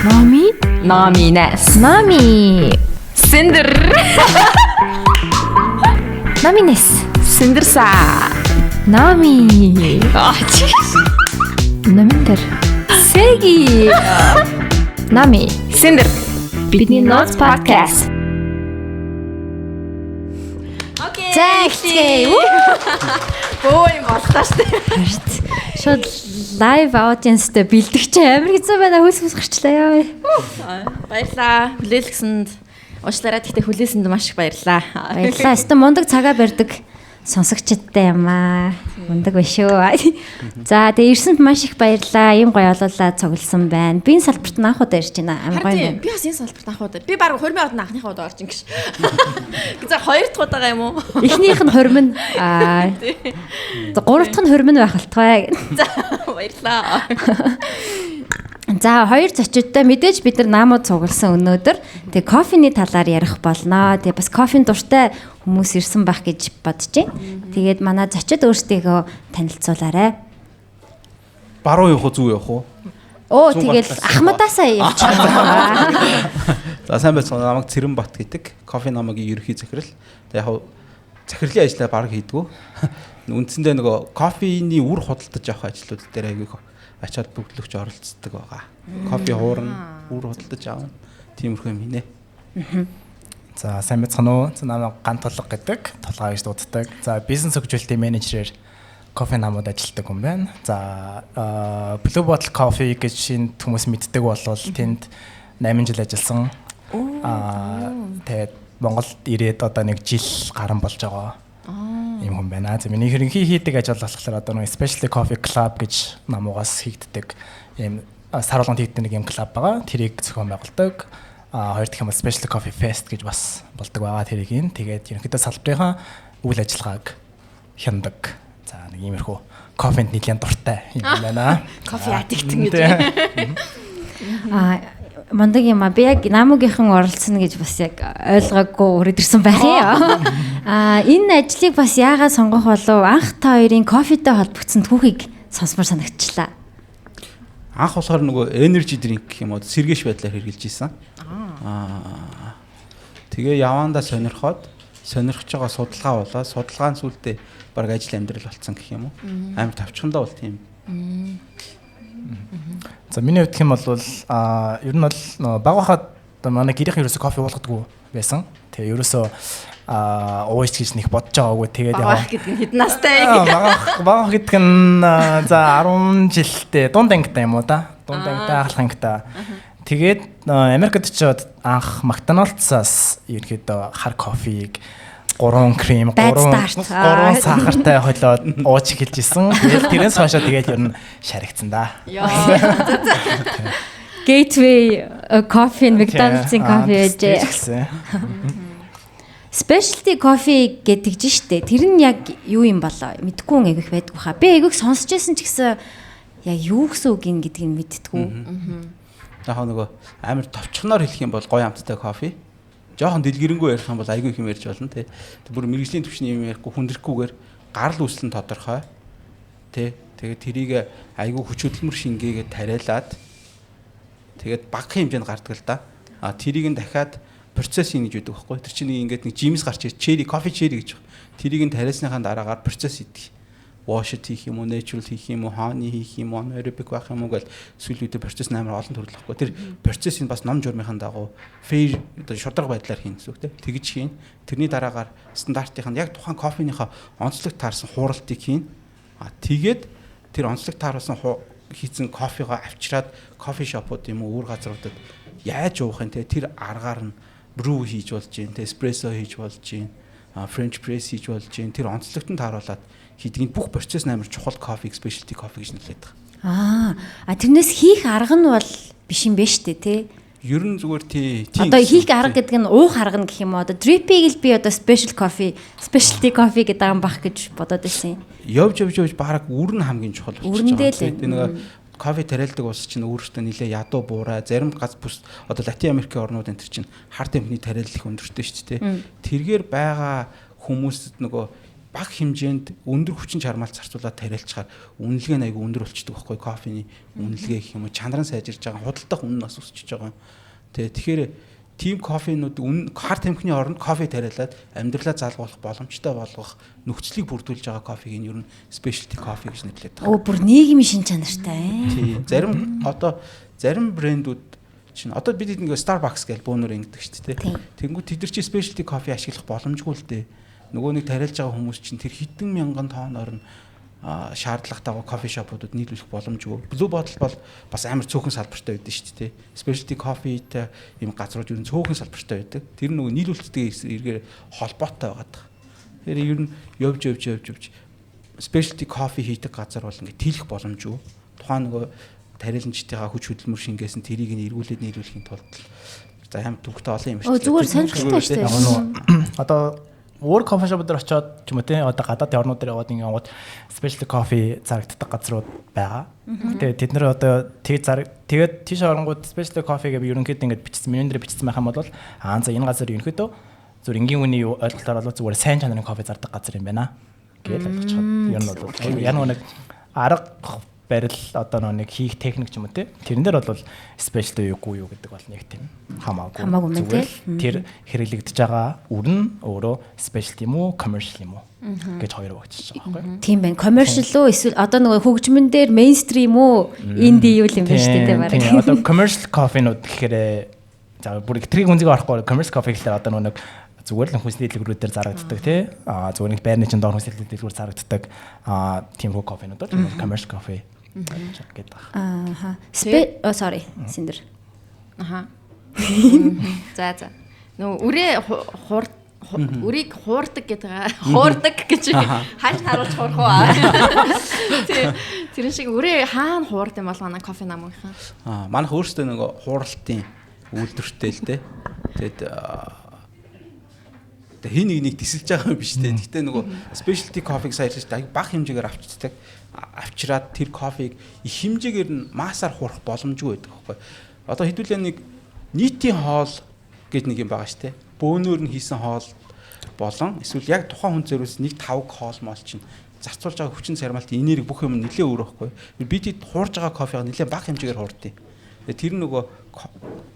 Номи, Номинес. Номи, Синдер. Номинес, Синдерса. Номи, Аа чи. Номиндер, Сеги, Номи. Синдер. Бидний Notes podcast. Окей. За эхэлцгээе. Бөө юм боллоо штэ. Шууд live audience-тэй бэлдэх чинь амар хэцүү байна. Хөлс хөлс гарчлаа яа. Баярлаа. Хүлээлгэсэнд уучлаарай. Гэхдээ хүлээсэнд маш их баярлаа. Баярлалаа. Өстө мундаг цагаа барьдаг сонсогчдтай юм аа. Мундаг биш үү? За тэгээ ирсэнд маш их баярлалаа. Ийм гоё олоолаа цугласан байна. Би энэ салбарт анх удаа ирж байна. Амар гоё юм. Би бас энэ салбарт анх удаа. Би баг хурмын одон анхныхаа удаа орж ин гэж. За хоёр дахь удаага юм уу? Эхнийх нь хурим нь аа. За гурав дахь нь хурим нь байх болтугай. За баярлалаа. За хоёр зочидтой мэдээж бид нар наамууд цугласан өнөөдөр тэгээ кофений талаар ярих болно. Тэгээ бас кофений дуртай хүмүүс ирсэн байх гэж бодож байна. Тэгээд манай зочид өөрсдийгөө танилцуулаарай. Баруун явах уу зүү явах уу? Оо тэгэл Ахмадаасаа явчих. За сайн байцгаана. Намайг Цэрэнбат гэдэг. Кофе намагийн ерөнхий захирал. Тэгээ яг захирлын ажлаа бараг хийдгүү. Үндсэндээ нөгөө кофений үр худалдаж авах ажлууд дээр айгүй ач холбогдлогч оролцдог байгаа. Кофе хуурна, үр худалдаж авна. Тиймэрхүү юм хийнэ. За сайн байцгаана уу? За намайг Ган Тулга гэдэг. Тулгаа гэж дууддаг. За бизнес хөгжүүлэлтийн менежерээр кофе намууд ажилладаг хүн байна. За Blue Bottle Coffee гэж шинэ хүмүүс мэддэг болвол тэнд 8 жил ажилласан. Тэгээд Монголд ирээд одоо нэг жил гарan болж байгаа. Ийм хүн байна. За миний ерөнхий хийдэг ажил болохоор одоо нэг Specialty Coffee Club гэж намуугаас хийгддэг ийм сар болгонд хийгддэг нэг юм клуб байгаа. Тэрийг зохион байгуулдаг. Хоёр дахь юм бол Specialty Coffee Fest гэж бас болдог байгаа тэрийг ин. Тэгээд ерөнхийдөө салбарынхаа үйл ажиллагааг хяндаг. За нэг иймэрхүү кофенд нэлээд дуртай юм байна. Кофе addict гэж. Мундаг юм а. Би яг намуугийнхан оролцсон гэж бас яг ойлгоогүй өрөөд ирсэн байх юм. Энэ ажлыг бас яагаад сонгох болов? Анх та хоёрын кофетэй холбогдсон түүхийг сонсмор санагчлаа. Анх болохоор нөгөө energy drink гэх юм уу сэргээш байдлаар хэрэглэж исэн. Тэгээ явандаа сонирхоод сонирхож байгаа судалгаа болоо судалгаан сүлдээ баг ажил амьдрал болцсон гэх юм уу. Амар тавчхандаа бол тийм. За миний хувьд гэх юм бол ер нь бол бага хаад манай гэрийнхэн ерөөсөө кофе уулгадаггүй байсан. Тэгээ ерөөсөө ууж гэж нэг бодож байгаагүй. Тэгээд яа гэдэг нь хэдэн настай? Бага гэдэг нь за 10 жилтэй дунд ангитай юм уу да? Дунд ангитай, ахлах ангитай. Тэгээд Америкт очиод анх McDonald's-аас ерөнхийдөө хар кофег 3 крем, 3 сахартай холиод ууж эхэлж исэн. Тэгээд тэрээс хойшоо тэгээд ер нь шаригдсан да. Gateway Coffee and McDonald's-ийн кофе ээжээ. Specialty coffee гэдэг чинь штэ. Тэр нь яг юу юм болоо? Мэдгүй хүн айгүйх байдгүй хаа. Би айгүйх сонсч байсан ч гэсэн яг юу гэсэн үг юм гэдгийг мэддэггүй. Яг нөгөө амар товчхоноор хэлэх юм бол гоё амттай кофе. Жохон дэлгэрэнгүй ярих юм бол айгүй их юм ярьж болно тий. Бүр мэрэгжлийн түвшний юм ярихгүй хүндрэхгүйгээр гарал үүсэл нь тодорхой тий. Тэгээд тэрийг айгүй хүч хөдөлмөр шингээгээд тариалаад тэгээд багахан хэмжээнд гардаг л да. А тэрийг нь дахиад процесс хийнэ гэж байдаг байхгүй. Тэр чинь ингээд нэг жимс гарч ирж черри, кофе черри гэж. Тэрийг нь тариасныхаа дараагаар процесс хийдэг. Wash хийх юм уу, natural хийх юм уу, honey хийх юм уу, anaerobic байх юм уу гэл сүүлүүдээ процесс амар олон төрөл байхгүй. Тэр процессыг бас ном журмынхаа дагуу fair одоо шударга байдлаар хийн гэсэн үг тийм. Тэгж хийн. Тэрний дараагаар стандартынх нь яг тухайн кофеныхаа онцлог таарсан хууралтыг хийн. А тэгээд тэр онцлог тааруулсан хийцэн кофегоо авчираад кофе шопууд юм уу өөр газруудад яаж уух юм те тэр аргаар нь brew хийж болж гин, те эспрессо хийж болж гин, French press хийж болж гин. Тэр онцлогт нь тааруулаад хийдэг энэ бүх процесс амар чухал кофе, specialty coffee гэж нэрлэдэг. Тэрнээс хийх арга нь бол биш юм байна штэ тий. Ер нь зүгээр тий. Одоо хийх арга гэдэг нь уух арга нь гэх юм уу? Одоо drip-ийг л би одоо special coffee, specialty coffee гэдэг юм бах гэж бодоод байсан юм. Явж бараг үр нь хамгийн чухал болчихж байгаа. Тэр нэг кофе тариалдаг улс чинь өөрөөсөө нэлээ ядуу буурай зарим гац бүс одоо Латин Америкийн орнууд энэ төр чинь хар тамхины тариалал их өндөртэй шүү дээ. Тэргээр байгаа хүмүүст нөгөө Бага хэмжээнд өндөр хүчин чармаалт зарцуулаад тариалчаар үнэлгээ нь айгүй өндөр болчдөг байхгүй, кофений үнэлгээ гэх юм уу, чанар нь сайжирж байгаа, худалдах үнэ бас өсөж байгаа. Тэгээ тэгэхээр тийм кофенууд үн хар тамхины оронд кофе тариалаад амьдралаа залгуулах боломжтой болгох нөхцөлийг бүрдүүлж байгаа кофег нь ер нь specialty coffee гэж нэрлэдэг. Өө, бүр нийгмийн шин чанартай. Тийм. Зарим одоо зарим брэндүүд чинь одоо бид нэг Starbucks гэж бөөнөр ингэдэг шүү дээ. Тэнгүүд тэд нар чи specialty coffee ашиглах боломжгүй л дээ. Нөгөө нэг тариалж байгаа хүмүүс чинь тэр хэдэн мянган тоноор нь шаардлагатайгаа coffee shop уудад нийлүүлэх боломжгүй. Blue Bottle бол бас амар цөөхөн салбартай байдаг шүү дээ. Specialty coffee-тэй юм газрууд ер нь цөөхөн салбартай байдаг. Тэр нөгөө нийлүүлэлттэй эргээр холбоотой байгаад байгаа. Тэгэхээр ер нь явж явж явж явж specialty coffee хийдэг газар бол ингээд тэлэх боломжгүй. Тухайн нөгөө тариаланчдынхаа хүч хөдөлмөр шингээсэн тэрийг нь эргүүлээд нийлүүлэхийн тулд за амар төвхтэй олон юм шүү дээ. Зүгээр сонирхолтой шүү дээ. Одоо өөр coffee shop дээр очиод ч юм уу те, одоо гадаадын орнууд дээр яваад ингээд specialty coffee зарагддаг газрууд байгаа. Тэгээ тэд нар одоо тэг зараг тэгээд тийш оронгууд specialty coffee гэж ерөнхийдөө ингээд бичсэн, менюн дээр бичсэн байх юм бол аа за, энэ газар ерөнхийдөө зүгээр энгийн хүний ойлголтоор бол зүгээр сайн чанарын кофе зардаг газар юм байна гэж ойлгочиход, ер нь бол яг нэг арга барил, одоо нэг хийх техник ч юм уу те, тэрэн дээр бол special юугүй юу гэдэг бол нэг тийм хамаагүй. Хамаагүй мэн те. Тэр хэрэглэгдэж байгаа үр нь өөрөө special юм уу, commercial юм уу гэж хоёр багтчихж байгаа байхгүй. Тийм байна. Commercial уу, эсвэл одоо нөгөө хөгжмөн дээр mainstream үү, indie юу юм бэ шүү дээ бараг. Тийм, одоо commercial coffee-нууд гэхээр за бүр тэрийг үнзийг орохгүй, commercial coffee гэхээр одоо нөгөө нэг зүгээр л хүнсний дэлгүүрүүдээр зарагддаг тий. А зүгээр нэг байрны чин доор хүнсний дэлгүүр зарагддаг тиймэрхүү кофенууд бол commercial coffee гэдэг. Ааха. Oh, sorry. Синдэр. Аха. За. Нөгөө үрээ хуур үрийг хуурдаг гэдэг, хуурдаг гэж хааш харуулж хуурах уу? Тэр тэрэн шиг үрээ хаана хуурд юм бол манай кофе намынхан? Аа, манайх өөрсдөө нөгөө хууралтын үйлдвэртэй л дээ. Тэгэд тэгээ хин нэг нэг тисэлж байгаа юм биш үү. Гэхдээ нөгөө specialty coffee-г сая ярьж шүү дээ. Бага хэмжээгээр авчдаг. Авчираад тэр кофег их хэмжээгээр нь массаар хуурах боломжгүй байдаг байхгүй. Одоо хэдүүлээ нэг нийтийн хоол гэж нэг юм байгаа шүү дээ. Бөөнөр нь хийсэн хоол болон эсвэл яг тухайн хүн зориулсан нэг тавг хоол моол чинь зарцуулж байгаа хүчин чармаалт, энерги, бүх юм нэлээ өөр байхгүй. Бид хэд хуурж байгаа кофег нэлээ бага хэмжээгээр хуурдیں۔ Тэр нөгөө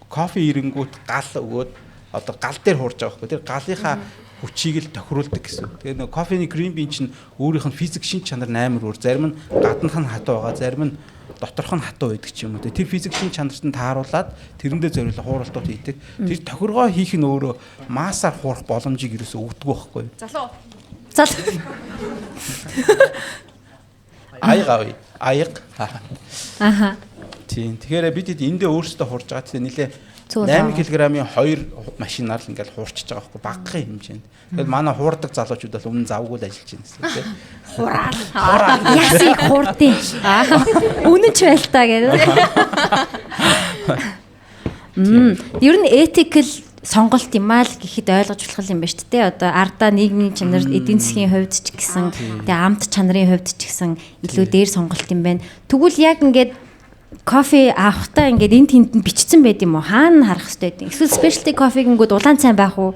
кофе ирэнгүүт гал өгөөд одоо гал дээр хуурж байгаа байхгүй. Тэр галынхаа хүчийг л тохируулдаг гэсэн. Тэгээ нөгөө кофений green bean чинь өөрийнх нь физик шин чанар нь амар өөр. Зарим нь гаднах нь хатуу байгаа, зарим нь доторх нь хатуу байдаг ч юм уу. Тэр физик шин чанарт нь тааруулаад тэрэндээ зориулсан хууралтууд хийдэг. Тэр тохиргоо хийх нь өөрөө массаар хуурах боломжийг ерөөсөө өгдөггүй байхгүй. Залуу. Залуу. Аяг авъя. Аяг. Аха. Тийм. Тэгэхээр бид эндээ өөрсдөө хуурж байгаа. Тэгээ нилээ 8 кг-ийн 2 машинаар л ингээл хуурчиж байгаа байхгүй, багахан хэмжээнд. Тэгэхээр манай хуурдаг залуучууд бол өмнө завгүй л ажиллаж байна гэсэн тийм. Хураал. Ясыг хуурдیں۔ Үнэн ч байл та гэдэг. Ер нь ethical сонголт юм аа л гэхэд ойлгож болох юм байна шүү дээ. Одоо ардаа нийгмийн чанар, эдийн засгийн хувьд ч гэсэн, тэгээ амт чанарын хувьд ч гэсэн илүү дээр сонголт юм байна. Тэгвэл яг ингээд кофе авахтаа ингээд энэ тэнд нь бичсэн байд юм уу? Хаана харах хэрэгтэй гэдэг. Эсвэл specialty coffee гингүүд улаан цай байх уу?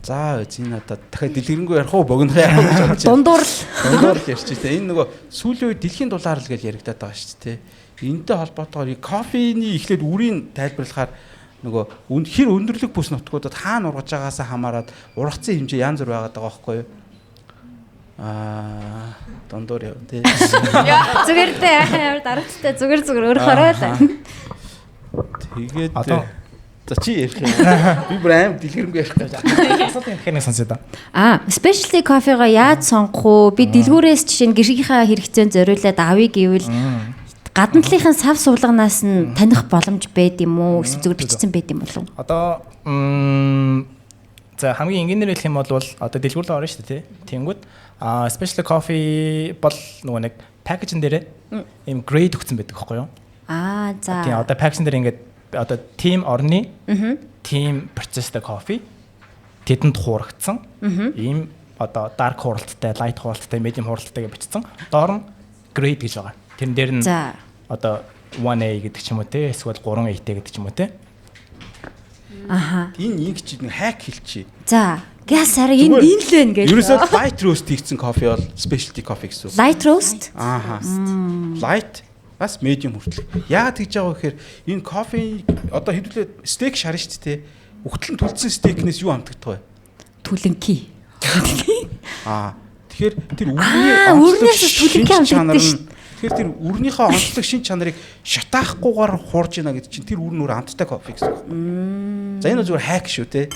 За, энэ одоо дахиад дэлгэрэнгүй ярих уу, богино ярих уу гэж бодож байна. Дундуур л. Дундуур л ярьчих те. Энэ нөгөө сүүлийн үед дэлхийн дулаар л гэж яригадаад байгаа шүү дээ. Энэтэй холбоотойгоор кофений эхлээд үрийг тайлбарлахаар нөгөө хэр өндөрлөг бүс нутгуудад хаана ургаж байгаас хамаарат ургацын хэмжээ янз бүр байгаад байгаа байхгүй юу? Аа, дундуур яв тий. Зүгээр дээ, амар дарамттай, зүгээр зүгээр өөр хорой л. Тэгээд Одоо за, чи ярих юм. Би бүр аим дэлгэрэнгүй ярих гэж. Асуултын тэгэхээр нэг сонсъё да. Аа, specialty coffee-го яаж сонгох уу? Би дэлгүүрээс жишээ нь гэрийнхээ хэрэгцээнд зориулаад авъя гэвэл гадна талынхын сав сувлагнаас нь таних боломж байд юм уу? Эсвэл зүгээр бичсэн байд юм болов уу? Одоо за, хамгийн энгийнээр хэлэх юм бол одоо дэлгүүр рүү орно шүү дээ тий. Тэнгүүд special coffee бол нөгөө нэг package ин дээрээ ийм grade өгсөн байдаг байхгүй юу? Аа, за. Тийм, одоо package ин дээр ингээд одоо team орны team процесстэй кофе тэдэнд хуурагдсан. Ийм одоо dark хууралттай, light хууралттай, medium хууралттай гэж бичсэн. Доор нь grade гэж байгаа. Тэрэн дээр нь одоо 1A гэдэг ч юм уу те, эсвэл 3A гэдэг ч юм уу те. Аха. Энэ ингэ чи нэг hack хэлчихье. За. Гяс арай энэ энэ л байна гэж. Ерөөсөө light roast хийгдсэн кофе бол specialty coffee гэсэн үг. Light roast? Ааха. Light бас medium хүртэл. Яагаад тэгж байгаа вэ гэхээр энэ кофе одоо хэдүүлээ стейк шарна шүү дээ. Үхтлэн түлдсэн стейкнээс юу амтагдах вэ? Түлэнки. Аа. Тэгэхээр тэр үрний онцлог түлэнки амтагддаг шүү. Тэгэхээр тэр үрнийхээ онцлог шин чанарыг шатаахгүйгээр хуурж ийна гэдэг чинь тэр үр нь өөр амттай кофе гэсэн үг. За энэ зүгээр хайк шүү те.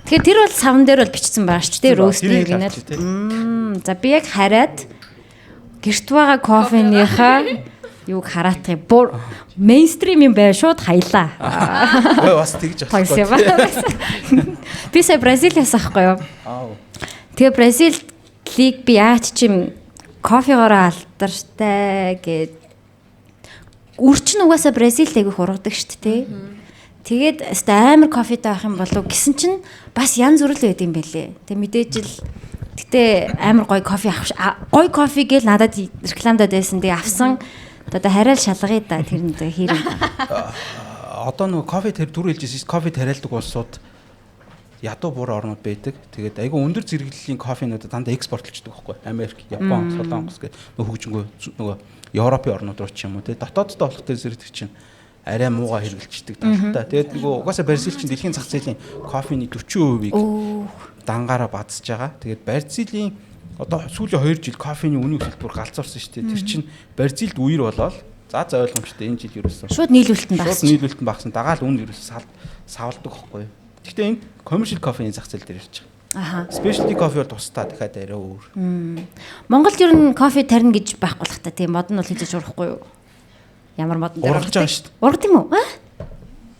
Тэгэхээр тэр бол савн дээр бол бичсэн байгаа шүү те рост гэнэ. За би яг хараад гэрт байгаа кофеныхаа юуг хараатах юм. Мейнстрим юм бай шууд хаялаа. Ой бас тэгж болохгүй. Би сая Бразилиас ахгүй юу? Тэгээ Бразилийг би яаж ч юм кофегоороо алдартай гэд үр чинь угаасаа Бразилд айгүйх ургадаг шүү дээ. Тэгээд өстой амар кофетай байх юм болов гэсэн чинь бас янз бүр л байд юм бэлээ. Тэг мэдээж л гэтээ амар гоё кофе авах гоё кофе гээл надад рекламдад байсан. Тэгээ авсан. Одоо хараа л шалгая да тэр нь хэр юм. Одоо нөгөө кофе тэр түр хэлжсэн кофе тариалдаг улсууд ядуу буур орнууд байдаг. Тэгээд айгүй өндөр зэрэглэлийн кофенуудаа дандаа экспортлждаг байхгүй. Америк, Япон, Солонгос гэх нөгөө хөгжингөө нөгөө Европын орнууд руу ч юм уу те. Дотооддоо болох тэр зэрэг чинь арай муугаа хэрэгжилчдэг талтай. Тэгээд нөгөө угаасаа Бразил чинь дэлхийн зах зээлийн кофений 40%-ийг дангаараа бадсаж байгаа. Тэгээд Бразилийн одоо сүүлийн 2 жил кофений үнийн өсөлт бүр галзуурсан шүү дээ. Тэр чинь Бразилд үер болоод за ойлгомжтой энэ жил ерөөсөө шууд нийлүүлэлт нь багассан. Шууд нийлүүлэлт нь багассан. Дагаал үн ерөөсөө савлдаг байхгүй юу? Гэхдээ энэ commercial coffee-ийн зах зээл дээр ярьж байгаа. Аха. Specialty coffee бол тусдаа дахиад арай өөр. Монголд ер нь кофе тарина гэж байхгүй л та тийм мод нь бол хийж урахгүй юу? Ямар модон дээр ургаж байгаа шүү дээ. Ургад юм уу?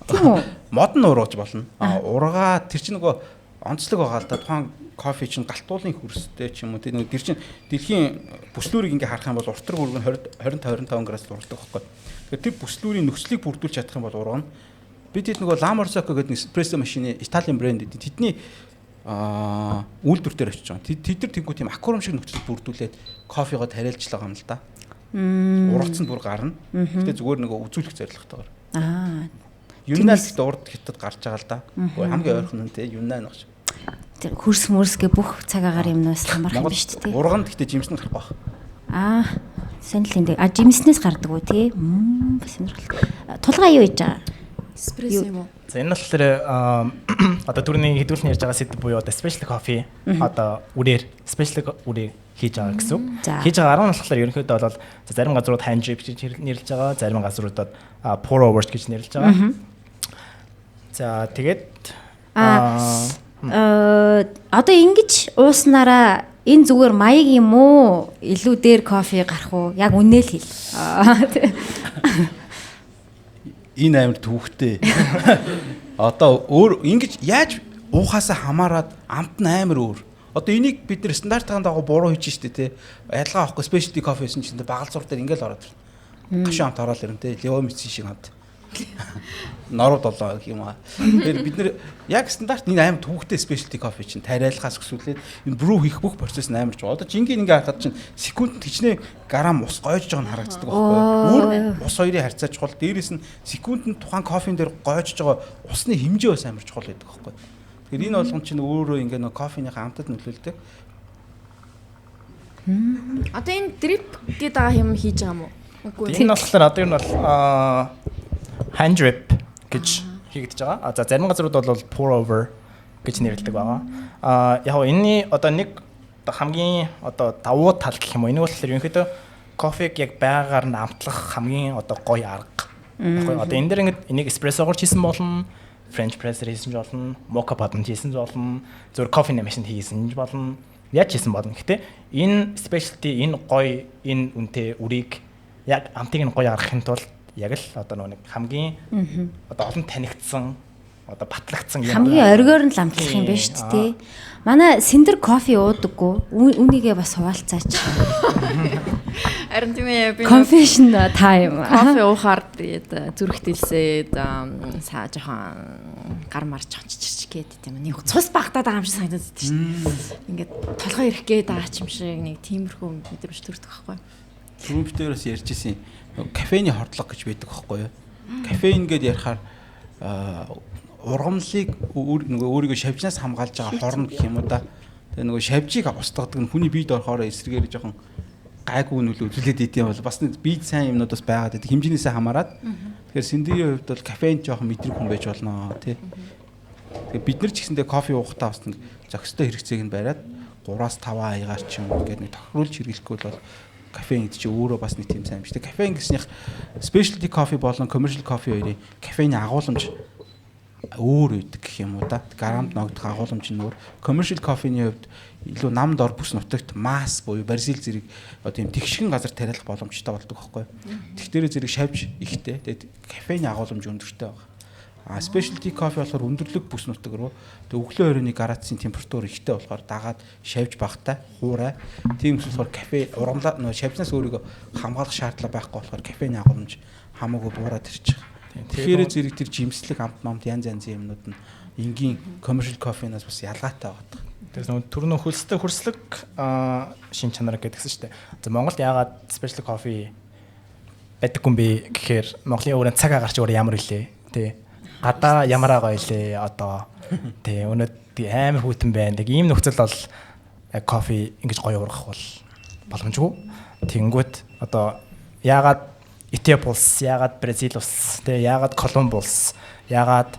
Тийм үү? Мод нь ургаж болно. Аа ургаа тэр чинь нөгөө онцлог байгаа л да. Тухайн кофе чинь галтуулын хөрстэй ч юм уу тийм нөгөө тэр чинь дэлхийн бүслүүрийг ингээ харах юм бол уртраг үргэн 20 20 25 градус ургадаг байхгүй. Тэгэхээр тэр бүслүүрийн нөхцөлийг бүрдүүлж чадах юм бол ургана. Бид хэд нөгөө La Marzocco гэдэг эспрессо машины Италийн брэнд гэдэг. Тэдний үйлдвэр дээр очиж байгаа. Тэд нар тэнгуү тийм аквариум шиг нөхцөл бүрдүүлээд кофегоо тариалжлаа юм л да. Ургацсан бүр гарна. Гэтэ зүгээр нөгөө үзүүлэх зорилготойгоор. Аа. Юннаа гэхдээ урд хятад гарч байгаа л да. Хамгийн ойрхон нь те Юннаа нэг шиг. Тэр хөрс мөрсгээ бүх цаг агаар юмнаас хамаарх юм биш үү те. Урганд гэхдээ жимсэн гарах байх. Аа. Сонирхол юм дээ. А жимснээс гардаг уу те? Бас сонирхол. Тулгаа юу хийж байгаа? Эспрессо юм уу? За энэ болохоор одоо түрүүний хэдүүлэн ярьж байгаа сэдв буюу одоо special coffee одоо үрээр special үрээр хийж байгаа гэсэн үг. Хийж байгаа арга нь болохоор ерөнхийдөө бол зарим газрууд hand drip гэж нэрлэж байгаа, зарим газруудад pour over гэж нэрлэж байгаа. За тэгээд одоо ингэж ууснараа энэ зүгээр маяг юм уу? Илүү дээр кофе гарах уу? Яг үнэ л хэл. Энэ амар түүхтэй. Одоо өөр ингэж яаж уухаасаа хамаарат амт нь амар өөр. Одоо энийг бид нар стандартын дагуу буруу хийж штэ те. Ялгаа авахгүй specialty coffee гэсэн чинь багалзуур дээр ингээл ороод ирнэ. Гашуун амт ороод ирнэ те. Левомицин шиг амт. Норов долоо гэх юм аа. Тэгэхээр бид нар яг стандарт энэ амар түүхтэй specialty coffee чинь тариалахаас өсвөлээд энэ brew хийх бүх процесс нь амар ч. Одоо жингийн ингээ харахад чинь секундэд хичнээн грамм ус гойж байгаа нь харагддаг байхгүй юу? Үр ус хоёрын харьцаа чухал. Дээрээс нь секундэд тухайн кофен дээр гойж байгаа усны хэмжээ бас амар чухал байдаг байхгүй юу? Тэгэхээр энэ болгон чинь өөрөө ингээ нөө кофеныхаа амтад нөлөөлдөг. Одоо энэ drip гэдэг байгаа юм хийж байгаа юм уу? Үгүй. Энэ болохоор одоо ер нь бол hand drip гэж хийгдэж байгаа. За зарим газрууд бол pour over гэж нэрлэдэг байгаа. А яг нь энэний одоо нэг хамгийн одоо давуу тал гэх юм уу? Энэ болохоор ерөнхийдөө кофег яг байгаар нь амтлах хамгийн одоо гоё арга. Яг одоо энэ дэр ингээд энийг эспрессогоор хийсэн болно, French press-ээр хийсэн ч болно, mocha pot-нд хийсэн ч болно, зөвхөн кофе машинд хийсэн ч болно, яаж хийсэн болно. Гэтэ энэ specialty энэ гоё энэ үнэтэй үрийг яг амтыг нь гоё гаргахын тулд яг л одоо нэг хамгийн одоо олон танигдсан одоо батлагдсан юм хамгийн оргиор нь л амтлах юм байна шүү дээ. Манай Сэндэр кофе уудаггүй. Үнийгээ бас хуваалцаач. Харин тийм ээ би confession time. Кофе уухаар тэгээд зүрх дэлсээд саа жоохон гар мар чонччих гээд тийм нэг цус багтаад байгаа юм шиг санагдаад байдаг шүү дээ. Ингээд толгой ирэх гээд байгаа ч юм шиг нэг тиймэрхүү мэдрэмж төрдөг байхгүй. Түрүүн битээр бас ярьж исэн кофений хордлого гэж байдаг байхгүй юу? Кофеин гэдээ ярихаар Ургамлыг нөгөө өөрийгөө шавжнаас хамгаалж байгаа хорно гэх юм уу да. Тэгээ нөгөө шавжийг устгадаг нь хүний биед орохоор эсрэгээр жоохон гайгүй нөлөө үзүүлээд идэм бол бас нэг биед сайн юмнууд бас байгаад байдаг. Хэмжээнээсээ хамаарат. Тэгэхээр сэндийн хувьд бол кофеин жоохон мэдрэг хүн байж болно тий. Тэгээ бид нар ч гэсэндээ кофе уухтаа бас нэг зохистой хэрэгцээг нь бариад 3-аас 5 аягаар ч юм уу ингээд нэг тохируулж хэрэглэхгүй бол кофеин гэдэг чинь өөрөө бас нэг тийм сайн биш. Тэгээ кофеин гэснийх specialty coffee болон commercial coffee хоёрын кофеины агуулмж өөр байдаг гэх юм уу да. Грамд ногдох агуулмж нь өөр. Commercial coffee-ний хувьд илүү нам дор бүс нутагт масс буюу Бразил зэрэг одоо тийм тэгшгэн газар тариалах боломжтой болдог байхгүй. Тэгтэрээ зэрэг шавж ихтэй. Тэгээд кофеины агуулмж өндөртэй байгаа. А specialty coffee болохоор өндөрлөг бүс нутаг руу тэг өглөө оройн градусын температур ихтэй болохоор дагаад шавж багтай, хуурай. Тийм болохоор кофе ургамлаа нөө шавжнаас өөрийгөө хамгаалах шаардлага байхгүй болохоор кофеины агуулмж хамаагүй буураад ирчих. Тэгэхээр зэрэг тэр жимслэг амт мамт янз янзын юмнууд нь энгийн commercial coffee-наас бас ялгаатай байгаа. Тэгэхээр нөгөө түрнө хөлстэй хөрслөг шин чанар гэдгсэн шүү дээ. За Монголд яагаад special coffee байдаггүй юм бэ гэхээр Монголын өөрөө цаг агаар чи өөрөө ямар илээ тий. Гадаа ямар байгаа илээ одоо тий өнөө амар хүйтэн байна. Тэг ийм нөхцөл бол яг кофе ингэж гоё ургах бол боломжгүй. Тэнгүүт одоо яагаад Этиоп улс, яагаад Бразил улс, тий яагаад Колумб улс, яагаад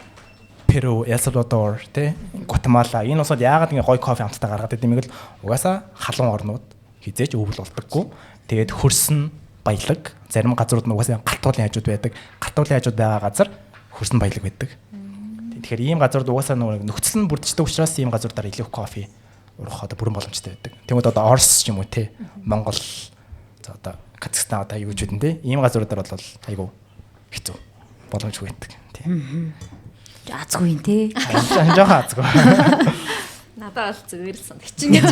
Перу, Эл Салвадор, тий Гватемала энэ улсууд яагаад ингэ гоё кофе амттай гаргаад идэм юм бол угаасаа халуун орнууд хизээж өвөл болдоггүй. Тэгээд хөрсөн баялаг зарим газрууд нь угаасаа галтуулын хажууд байдаг. Галтуулын хажууд байгаа газар хөрсөн баялаг байдаг. Тэгэхээр ийм газрууд угаасаа нөгөө нөхцөл нь бүрдчихдэг учраас ийм газруудаар илүү кофе ургах одоо бүрэн боломжтой байдаг. Тэгмээд одоо Орос ч юм уу те Монгол за одоо Казахстан одоо юу ч үдэн те ийм газруудаар бол айгу хэцүү боломжгүй байдаг. Тийм. Азгүй юм те. Жохон азгүй. Надад бол зүгээр л санагчин гэж.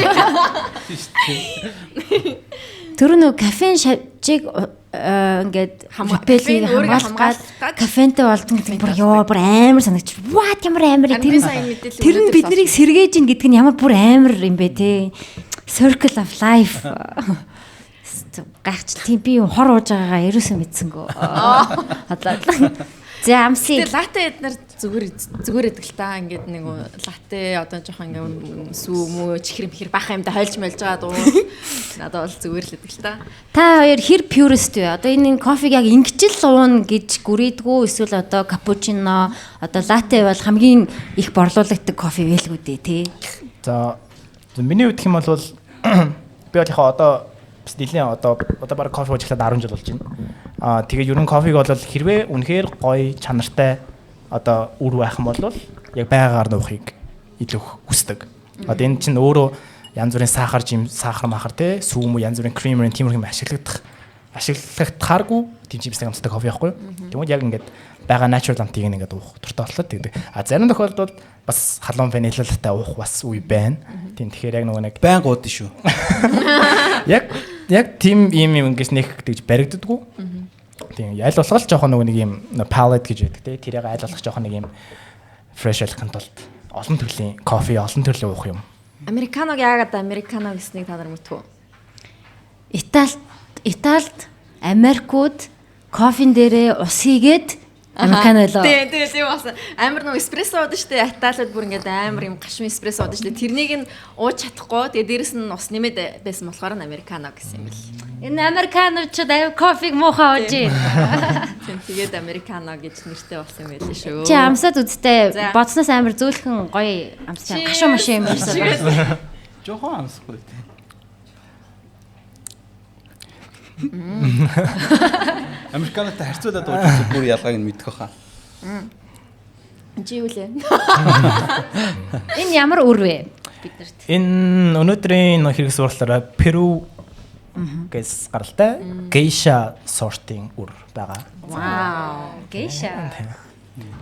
Тэр нөө кофеин шавжийг ингээд кофеин хамгаалах гад кофентэй болдсон гэдэг бүр ёо бүр амар санагч. What ямар амар тэр нь бид нарыг сэргээж ин гэдэг нь ямар бүр амар юм бэ те. Circle of life. Гайхчих тийм би хор ууж байгаагаа ерөөсөө мэдсэнгүү. Хотлоо. За амсыг. Тэгээ латте эднэр зүгээр идэг л та ингээд нэг латте одоо жоохон ингээд сүү мөө чихэр мэхэр баха юм да хойлж мэлж байгаа дуу. Надад бол зүгээр л идэг л та. Та хоёр хэр purist вэ? Одоо энэ кофег яг ингэжил ууна гэж гүрийдгүү эсвэл одоо капучино одоо латте бол хамгийн их борлуулагддаг кофе байлгүй дээ тий. За миний хувьд гэх юм бол би бол яг одоо бас нэлийн одоо бараг кофе ууж эхлээд 10 жил болж байна. Аа тэгээд ер нь кофег бол хэрвээ үнэхээр гоё чанартай одоо үр байх юм бол яг байгаагаар нуухыг илүү хүсдэг. Одоо энэ чинь өөрөө янз бүрийн сахар жим, сахар махар те сүү мүү янз бүрийн кремерийн тиймэрхүү юм ашиглагдахааргүй тийм жимсний амттай кофе байхгүй юу? Тэгмээд яг ингээд байгаа natural амтыг ингээд уух дуртай боллоо тэгдэг. А зарим тохиолдолд бас халуун ванилалтай уух бас үе байна. Тийм тэгэхээр яг нөгөө нэг баян гууд шүү. Яг тийм юм ингэж нэх тэгж баригддаггүй. Тийм аль болох л жоохон нөгөө нэг юм palate гэж байдаг те. Тэрийг аль болох жоохон нэг юм fresh болгохын тулд олон төрлийн кофе, олон төрлийн уух юм. Американог яагаад американо гэснийг та нар мэдв үү? Италид Америкууд кофен дээрээ ус хийгээд американо лөө. Тийм болсон. Амар нөгөө эспрессо уудаг шүү дээ. Италид бүр ингээд амар юм гашуун эспрессо уудаг шүү дээ. Тэрнийг нь ууж чадахгүй. Тэгээ дээрэс нь ус нэмээд байсан болохоор нь американо гэсэн юм бэл. Энэ американочууд аюу кофег муухай ууж юм. Тийм тэгээд американо гэж нэртэй болсон юм байл шүү. Чи амсаад үзтээ бодсноос амар зөөлхөн гоё амссан. Гашуун машин юм ярьсан. Жохон амсахгүй тийм. Американотай харьцуулаад ууж бүр ялгааг нь мэдэх байхаа. Чи юу лээ? Энэ ямар үр вэ биднэрт? Энэ өнөөдрийн хэрэгс уурлаараа Перу гэс гаралтай гейша сортын үр байгаа. Вау, гейша.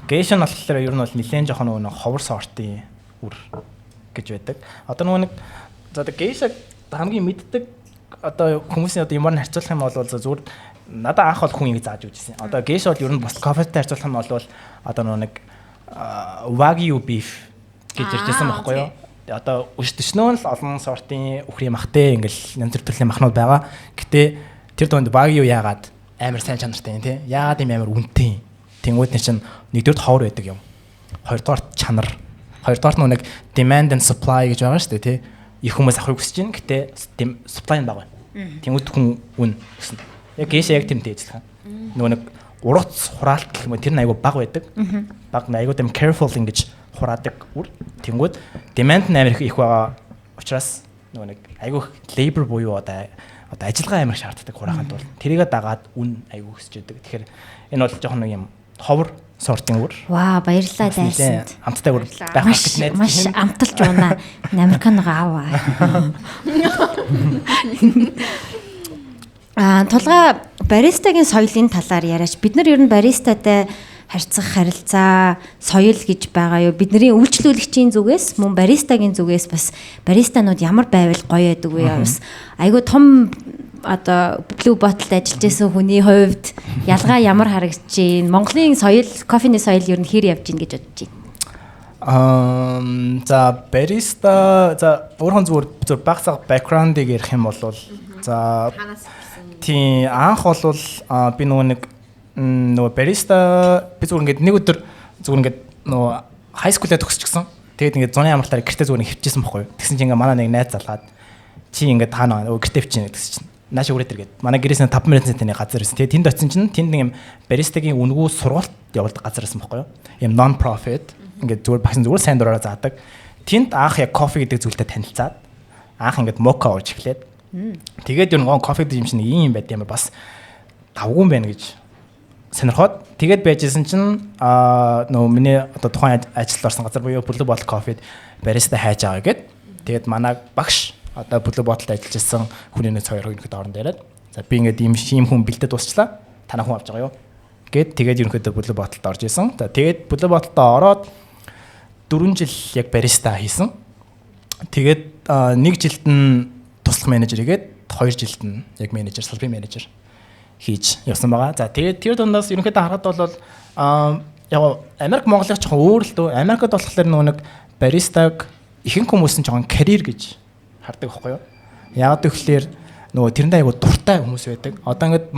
Гейша нь болохоор ер нь бол нэлээд жоохон нөгөө ховор сортын үр гэж байдаг. Одоо нөгөө нэг за одоо гейша хамгийн мэддэг одоо хүмүүсийн одоо юмар нь харьцуулах юм бол зүгээр надад анх бол хүн ингэ зааж өгчээсэн. Одоо гейша бол ер нь бус кофетэй харьцуулах юм бол одоо нөгөө нэг wagyu beef гэж ярьжсэн байхгүй юу? Одоо өшдөшнөө л олон сортын үхрийн махтай ингээл янз бүр төрлийн махнууд байгаа. Гэтэ тэр дунд wagyu яагаад амар сайн чанартай юм те? Яагаад юм амар үнэтэй юм? Тэнгүүд нь чинь нэгдүгээр ховор байдаг юм. Хоёрдугаар чанар. Хоёрдугаар нь нэг demand and supply гэж байгаа шүү дээ, тий. Их хүмүүс авахыг хүсэж байна. Гэтэ supply нь бага байна. Тэнгүүд хүн үн гэсэн. Яг гейша яг тэмтэй ажиллах. Нөгөө нэг ургац хураалт гэх юм уу, тэр нь айгүй бага байдаг. Бага айгүй тийм careful ингэж хураадаг үр. Тэнгүүд demand нь амар их байгаа учраас нөгөө нэг айгүй labor буюу одоо ажиллагаа амар шаарддаг хураахын тулд. Тэрийгэ дагаад үн айгүй өсөж идэг. Тэгэхээр энэ бол жоохон нэг юм ховор сортын үр. Ваа, баярлалаа дайсанд. Амттай үр байх гэж найдаж маш амталж унаа. Американог ааваа. Тулгаа баристагийн соёлын талаар яриач. Бид нар ер нь баристатай харьцах харилцаа, соёл гэж байгаа юу? Бидний үйлчлүүлэгчийн зүгээс мөн баристагийн зүгээс бас баристанууд ямар байвал гоё байдаг вэ? Бас айгүй том одоо Blue Bottle-д ажиллаж байсан хүний хувьд ялгаа ямар харагдаж байна? Монголын соёл, кофений соёл ер нь хэр явж байна гэж бодож байна? За бариста, за өөрхөн зүгээр баг цаг background-ыг ярих юм бол за тийм анх бол би нөгөө нэг нөгөө бариста би зүгээр ингээд нэг өдөр зүгээр ингээд нөгөө high school-аа төгсчихсэн. Тэгээд ингээд зуны амралтаар гэртээ зүгээр хөвчихсэн бохгүй юу. Тэгсэн чинь ингээд манай нэг найз залгаад чи ингээд та нөгөө гэртээ хөвчихнэ гэсэн чинь нааш үрээд иргээд манай гэрээс нь 5 минутын зайтай газар байсан. Тэгээд тэнд очисон чинь тэнд нэг юм баристагийн үнэгүй сургалт явуулдаг газар байсан бохгүй юу. Юм non profit ингээд зүгээр багш зүгээр сайн дураараа заадаг. Тэнд анх яг кофе гэдэг зүйлтэй танилцаад анх ингээд мока ууж эхлээд тэгээд ер нь кофе гэдэг юм чинь ийм юм байд юм бас давгүй юм байна гэж сонирхоод тэгээд байжсэн чинь нөгөө миний одоо тухайн ажилд орсон газар буюу Blue Bottle Coffee-д бариста хайж байгаа гэд. Тэгээд манай багш одоо Blue Bottle-д ажиллаж исэн хүний нөөц хоёр ерөнхийдөө оронд яриад. За би ингээд ийм хүн бэлдээд дуусчлаа. Танаа хүн авч байгаа юу? Гэд тэгээд ерөнхийдөө Blue Bottle-д орж исэн. За тэгээд Blue Bottle-д ороод 4 жил яг бариста хийсэн. Тэгээд 1 жилд нь туслах менежер хийгээд 2 жилд нь яг менежер, салбарын менежер хийж явсан байгаа. За тэгээд тэр дундаас ерөнхийдөө харахад бол яг Америк Монголыг жоохон өөр л дөө. Америкт болохоор нөгөө нэг баристаг ихэнх хүмүүс нь жоохон карьер гэж хардаг байхгүй юу? Яг гэвэл нөгөө тэрэндээ айгу дуртай хүмүүс байдаг. Одоо ингээд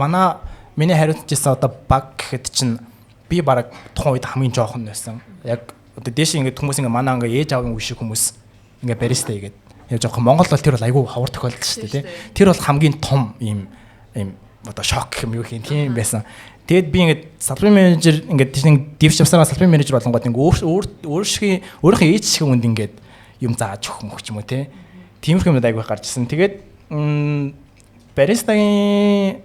миний хариуцж ирсэн одоо баг гэхэд чинь би бараг тухайн үед хамгийн жоохон байсан. Яг одоо дээш ингээд хүмүүс ингээд манай ингээд ээж аавын үе шиг хүмүүс ингээд бариста хийгээд явж байгаа. Монгол бол тэр бол айгу ховор тохиолдол шүү дээ, тий. Тэр бол хамгийн том ийм одоо шок гэх юм юу гэх юм тийм байсан. Тэгээд би ингээд салбарын менежер ингээд тийм дэвш явсараа салбарын менежер болонгод ингээд өөрийнхөө ээж шиг хүнд ингээд юм зааж өгөх юм ч юм уу тий. Тиймэрхүү юмнууд айгүй гарч ирсэн. Тэгээд баристагийн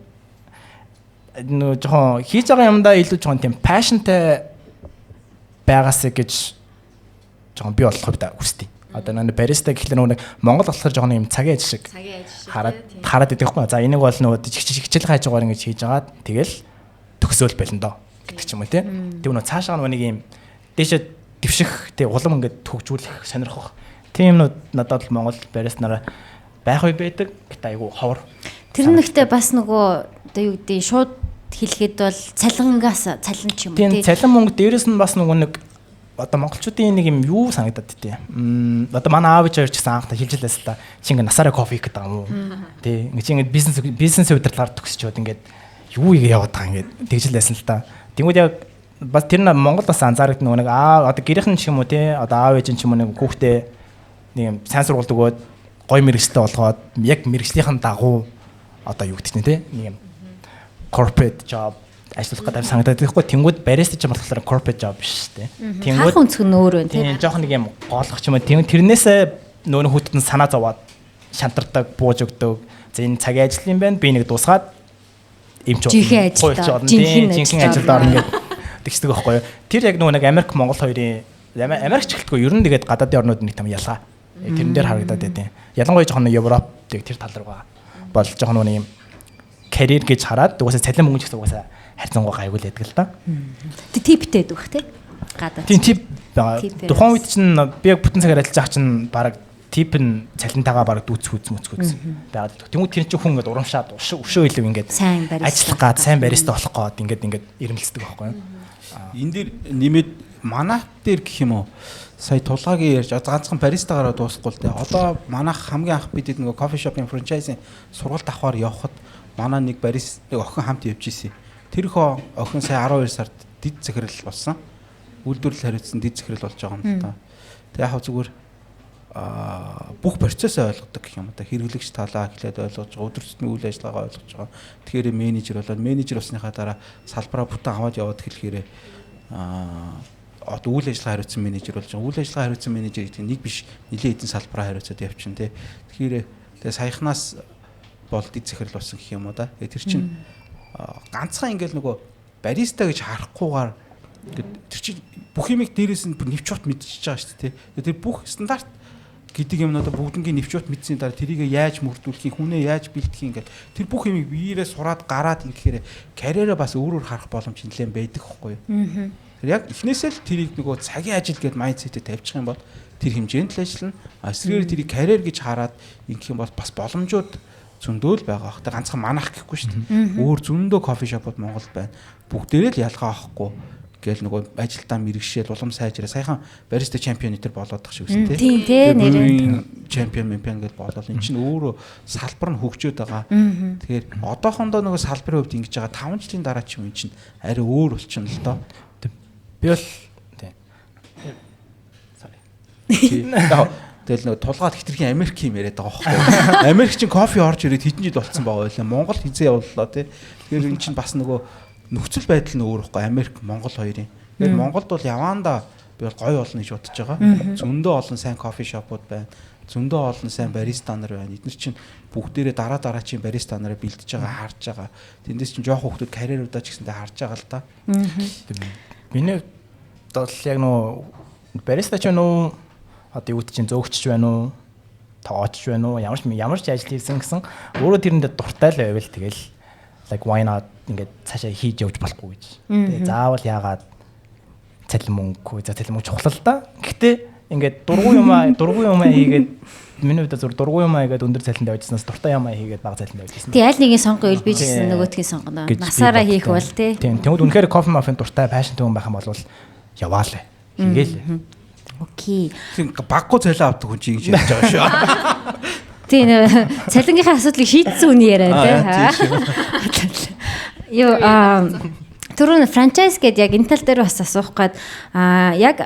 нөө жоохон хийж байгаа юмдаа илүү жоохон тийм passionтай байгаасаа гэж жоохон би болох хувьд хүсдэг. Одоо нэг бариста гэхлээр нөгөө нэг Монгол болохоор жоохон юм цагийн ажил шиг хараад идэх байхгүй. За энийг бол нөгөө хичээл хайж байгаагаар ингэж хийж агаад тэгэл төгсөөл байлна доо гэдэг ч юм уу тий. Тэг нөгөө цаашаа нөгөө нэг юм дээшээ дэвших тий улам ингэж төгжүүлэх сонирхох тийм юмнууд надад бол Монгол бариста нараа байх үе байдаг. Гэтэ айгүй ховор. Тэр нэгтээ бас нөгөө одоо юу гэдэг шууд хэлэхэд бол цалингаас цалин ч юм уу тий. Цалин мөнгө дээрэс нь бас нөгөө нэг одоо монголчуудын нэг юм юу санагдаад тий. Одоо манай аав ээж хоёр ч гэсэн анх хэлж лээс л та чи ингээ насаараа кофе хийх гэдэг юм уу. Тий. Ингээ чи ингээ бизнес удирдлагаар төгсчөөд ингээд юу ийгээ яваад байгаа ингээд тэгж л байсан л та. Тэнгүүд яг бас тэр нь Монгол бас анзаарэгдэн нөгөө нэг аа одоо гэрийнхэн ч юм уу тий одоо аав ээж нь ч юм уу нэг хүүхдээ нэг юм сайн сургуульд өгөөд гой мэрэгчлээ болгоод яг мэрэгжлийнхэн дагуу одоо юу гэдэг нь тий нэг юм corporate job ажиллах гэдэг санагдаад байхгүй. Тэнгүүд бариста ч юм болохоор corporate job биш шүү дээ. Тэнгүүд өнцөг нь өөр байна тий. Жохон нэг юм гоолох ч юм уу. Тэрнээсээ нөгөө хүүхдүүд нь санаа зовоод шантардаг, бууж өгдөг. За энэ цагийн ажил юм байна. Би нэг дуусгаад эмч болно. Жинхэнэ ажилд орно гэдэг тэгсдэг байхгүй юу. Тэр яг нөгөө нэг Америк Монгол хоёрын Америк ч гэлтгүй ер нь тэгээд гадаадын орнууд нэг том ялгаа. Тэрэн дээр харагдаад байдیں۔ Ялангуяа жохон Европ тэр тал руугаа бол жохон нөгөө юм карьер гэж хараад угаасаа цалин мөнгө ч гэсэн угаасаа харьцангуй гайгүй л байдаг л да. Типтэй байдаг бах тий. Гадаад. Тийм тип байгаа. Тухайн үед чинь би яг бүтэн цагаар ажиллаж байгаа чинь бараг тип нь цалинтайгаа бараг дүүцэх мүцгүүц байгаад. Тэнгүүд тэр чинь хүн ингээд урамшаад өшөө илүү ингээд ажиллах гад сайн бариста болох гоод ингээд ирмэлцдэг байхгүй юу. Энэ дээр нэмээд манайх дээр гэх юм уу сая тулгаагийн ярьж ганцхан баристагаараа дуусахгүй л дээ. Одоо манайх хамгийн анх бид нөгөө кофе шопын франчайзын сургалт авахар явхад манай нэг барист нэг охин хамт явж исэн. Тэр хөө охин сая 12 сард дид захирал болсон. Үйлдвэрлэл хариуцсан дэд захирал болж байгаа юм л та. Тэг яг зүгээр бүх процессоо ойлгодог гэх юм да. Хэрэглэгч талаа эхлээд ойлгож байгаа, өдөр тутмын үйл ажиллагаагаа ойлгож байгаа. Тэгэхээр менежер болоод менежер болсныхаа дараа салбараа бүтэн аваад яваад хэлэхээр одоо үйл ажиллагаа хариуцсан менежер болж байгаа. Үйл ажиллагаа хариуцсан менежер гэдэг нь нэг биш, нэлээд хэдэн салбараа хариуцаад явчихна те. Тэгэхээр тэгээ саяхнаас бол дэд захирал болсон гэх юм уу да. Тэгээ тэр чинь ганцхан ингээл нөгөө бариста гэж харахгүйгээр ингээд тэр чинь бүх юмыг дээрээс нь нэвч урт мэдчихэж байгаа шүү дээ те. Тэр бүх стандарт гэдэг юмнуудаа бүгднгийн нэвч урт мэдсэний дараа тэрийг яаж мөрдүүлэхийг, хүнээ яаж бэлтгэхийг ингээд тэр бүх юмыг биеэрээ сураад гараад ингэхээр карьераа бас өөрөөр харах боломж нэлээд байдаг хгүй юу. Тэр яг эхнээсээ л тэрийг нөгөө цагийн ажил гээд майндсетээ тавьчих юм бол тэр хэмжээнд л ажиллана. Эсрэгээр тэрийг карьер гэж хараад ингэх юм бол бас боломжууд зөндөө л байгаа. Тэг ганцхан манах гэхгүй шүү дээ. Өөр зөндөө кофе шопууд Монголд байна. Бүгдээрээ л ялгаа авахгүй гээл нөгөө ажилдаа мэрэгшээл улам сайжраа саяхан бариста чемпион энэ төр болоод тах шиг үсэн тий. Тийм тий нэрээ. Чемпион гэж болоод эн чинь өөрөө салбар нь хөгжөөд байгаа. Тэгэхээр одоохондоо нөгөө салбарын хувьд ингэж байгаа 5 жилийн дараа ч юм эн чинь арай өөр болчихно л доо. Би бол тий. Sorry. Тэгэл нөгөө тулгаад хитрхийн Америк юм яриад байгаа байхгүй. Америк чинь кофе орж ирээд хэдэн жил болцсон байгаа байлаа. Монгол хизээ явууллаа тий. Тэгэхээр эн чинь бас нөгөө нөхцөл байдал нь өөр байхгүй. Америк, Монгол хоёрын. Тэгэхээр Монголд бол яваандаа би бол гоё болно гэж бодож байгаа. Зөндөө олон сайн кофе шопууд байна. Зөндөө олон сайн бариста нар байна. Эдгээр чинь бүгдээрээ дараа дараачийн бариста нараа бэлдэж байгаа, харж байгаа. Тэндээс чинь жоох хүмүүс карьеруудаа ч гэсэндээ харж байгаа л да. Миний бол яг нөгөө бариста ч байна уу? Одоо юу гэдэг чинь зөөгч байна уу? Тоогооч байна уу? Ямар ч ажил хийсэн гэсэн өөрөө тэрэндээ дуртай л байвал тэгэл like why not ингээд цаашаа хийж явж болохгүй гэж. Тэгээ заавал яагаад цалин мөнгөгүй, за цалин мөнгө чухал л да. Гэхдээ ингээд дургуй юмаа хийгээд миний хувьд зөв дургуй юмаа хийгээд өндөр цалинд явжсанаас дуртай юмаа хийгээд бага цалинд явжсэн. Тий аль нэгийг сонгох үйл би ч гэсэн нөгөөдгийг сонгоно. Насаараа хийх бол тий. Тийм. Тэгмэд үнэхээр кофе мафын дуртай пашн хүн байх юм бол яваалаа. Хийгээл. Окей. Тийм баггүй цалин авдаг хүн чинь ингэж ярьж байгаа шүү. Тийм цалингийнхаа асуудлыг шийдсэн үний яриа тий. Юу түрүүн франчайз гэдэг яг энэ тал дээр бас асуух гээд яг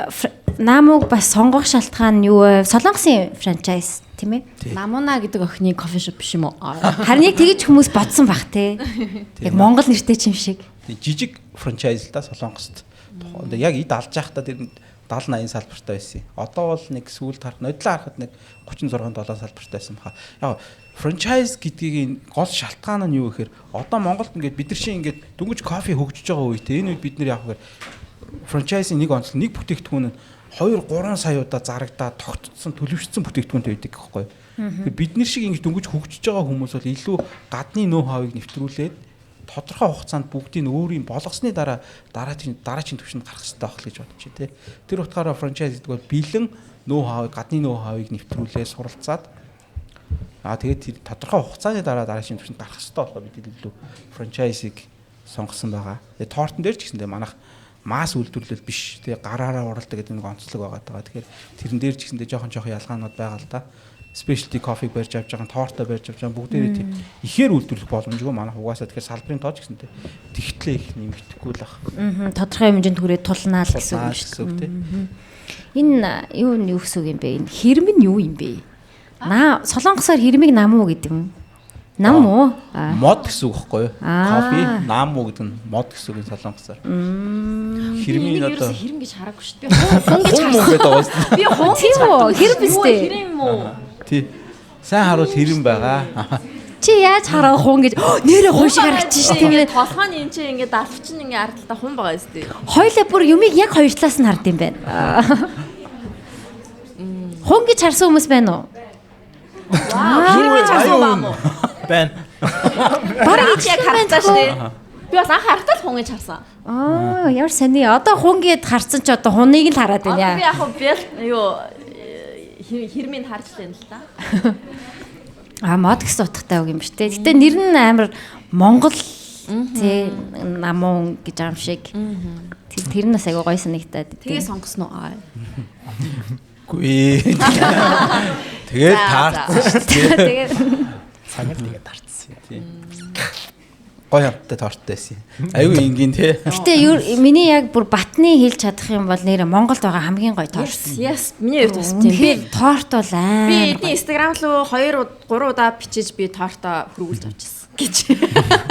Намууг бас сонгох шалтгаан нь юу вэ? Солонгосын франчайз тийм ээ? Намуна гэдэг охины кофе шоп биш юм уу? Харин яг тэгж хүмүүс бодсон бах тий. Яг Монгол нэртэй ч юм шиг. Жижиг франчайз л да Солонгост. Тухайд яг эд алж байхдаа тэр 70 80 салбартай байсан. Одоо бол нэг сүүлд харах, нодлоо харахад нэг 36 7 салбартай байсан баха. Яг франчайз гэдгийг гол шалтгаан нь юу гэхээр одоо Монголд ингээд бид нар шиг ингээд дөнгөж кофе хөгжиж байгаа үе те. Энэ үед бид нар яг гэхээр франчайзын нэг онцлог нэг бүтээгдэхүүн нь 2 3 сая удаа зарагдаад тогтцсон төлөвшсөн бүтээгдэхүүнтэй байдаг гэхгүй. Тэгэхээр бид нар шиг ингэж дөнгөж хөгжиж байгаа хүмүүс бол илүү гадны ноу-хавыг нэвтрүүлээд тодорхой хугацаанд бүгдийг өөрийн болгосны дараа дараагийн түвшинд гарах хэрэгтэй байх л гэж бодож байна тий. Тэр утгаараа франчайз гэдэг бол бэлэн ноу-хавыг гадны ноу-хавыг нэвтрүүлээ суралцаад тэгээд тэр тодорхой хугацааны дараа дараагийн түвшинд гарах хэрэгтэй болохоор бид илүү франчайзыг сонгосон байгаа. Тэгээд тортон дээр ч гэсэндээ манайх масс үйлдвэрлэл биш тий, гараараа уралдаг гэдэг нэг онцлог байгаа даа. Тэгэхээр тэрэн дээр ч гэсэндээ жоохон ялгаанууд байгаа л да. Specialty coffee барьж авч байгаа, торто барьж авч байгаа бүгдээрээ тийм ихээр үйлдвэрлэх боломжгүй манайх угаасаа тэгэхээр салбарын тооч гэсэнтэй тэгтлээ их нэмэгдэхгүй л ах. Тодорхой хэмжээнд хүрээд тулнаа л гэсэн үг шүү дээ. Энэ юу нь юу гэсэн үг юм бэ? Энэ хэрэм нь юу юм бэ? Наа Солонгосоор хэрмийг намуу гэдэг юм. Нам уу? Мод гэсэн үг байхгүй юу? Кофе, нам уу гэдэг нь мод гэсэн үг солонгосоор. Хэрмийн одоо хэрэм гэж хараагүй шүү дээ. Би хун гэж харсан. Би хун тийм үү? Хэрэм биз дээ. Хэрэм юм уу? Тий. Сайн харуул хэрэм байгаа. Чи яаж хараа хун гэж нэрээ хун шиг харагч шүү тийм ээ. Толгойн энэ чинь ингээд далвчин ингээд ард талдаа хун байгаа юм дээ. Хоёлаа бүр юмыг яг хоёр талаас нь хард юм байна. Хун гэж харсан хүмүүс байна уу? Вау, хэрэм гэж харсан баа мó? Байна. Бараг яг харцаа шүү дээ. Би бас анх харахтаа л хун гэж харсан. Аа, ямар сони. Одоо хун гэд харсан чи одоо хуныг л хараад байна. Би яг бэл юу хэрмийг харж л байна л та. Аа, мод гэсэн утгатай үг юм шүү дээ. Гэтэ нэр нь амар Монгол тий намун гэж байгаа юм шиг. Тэр нь бас айгуу гоё санагдаад. Тэгээ сонгосон уу? Үгүй. Тэгээд таарсан шүү дээ. Тэгээд цагаар тэгээд таарсан. Тийм. Гоё амттай торттой байсан. Аюу энгийн те. Гэтэ миний яг бүр батны хэлж чадах юм бол нэр Монголд байгаа хамгийн гоё торт. Yes, миний хувьд бас тийм. Би торт бол аа. Би эдний Instagram руу 2 3 удаа бичиж би тортоо хөрвүүлж авчихсан гэж.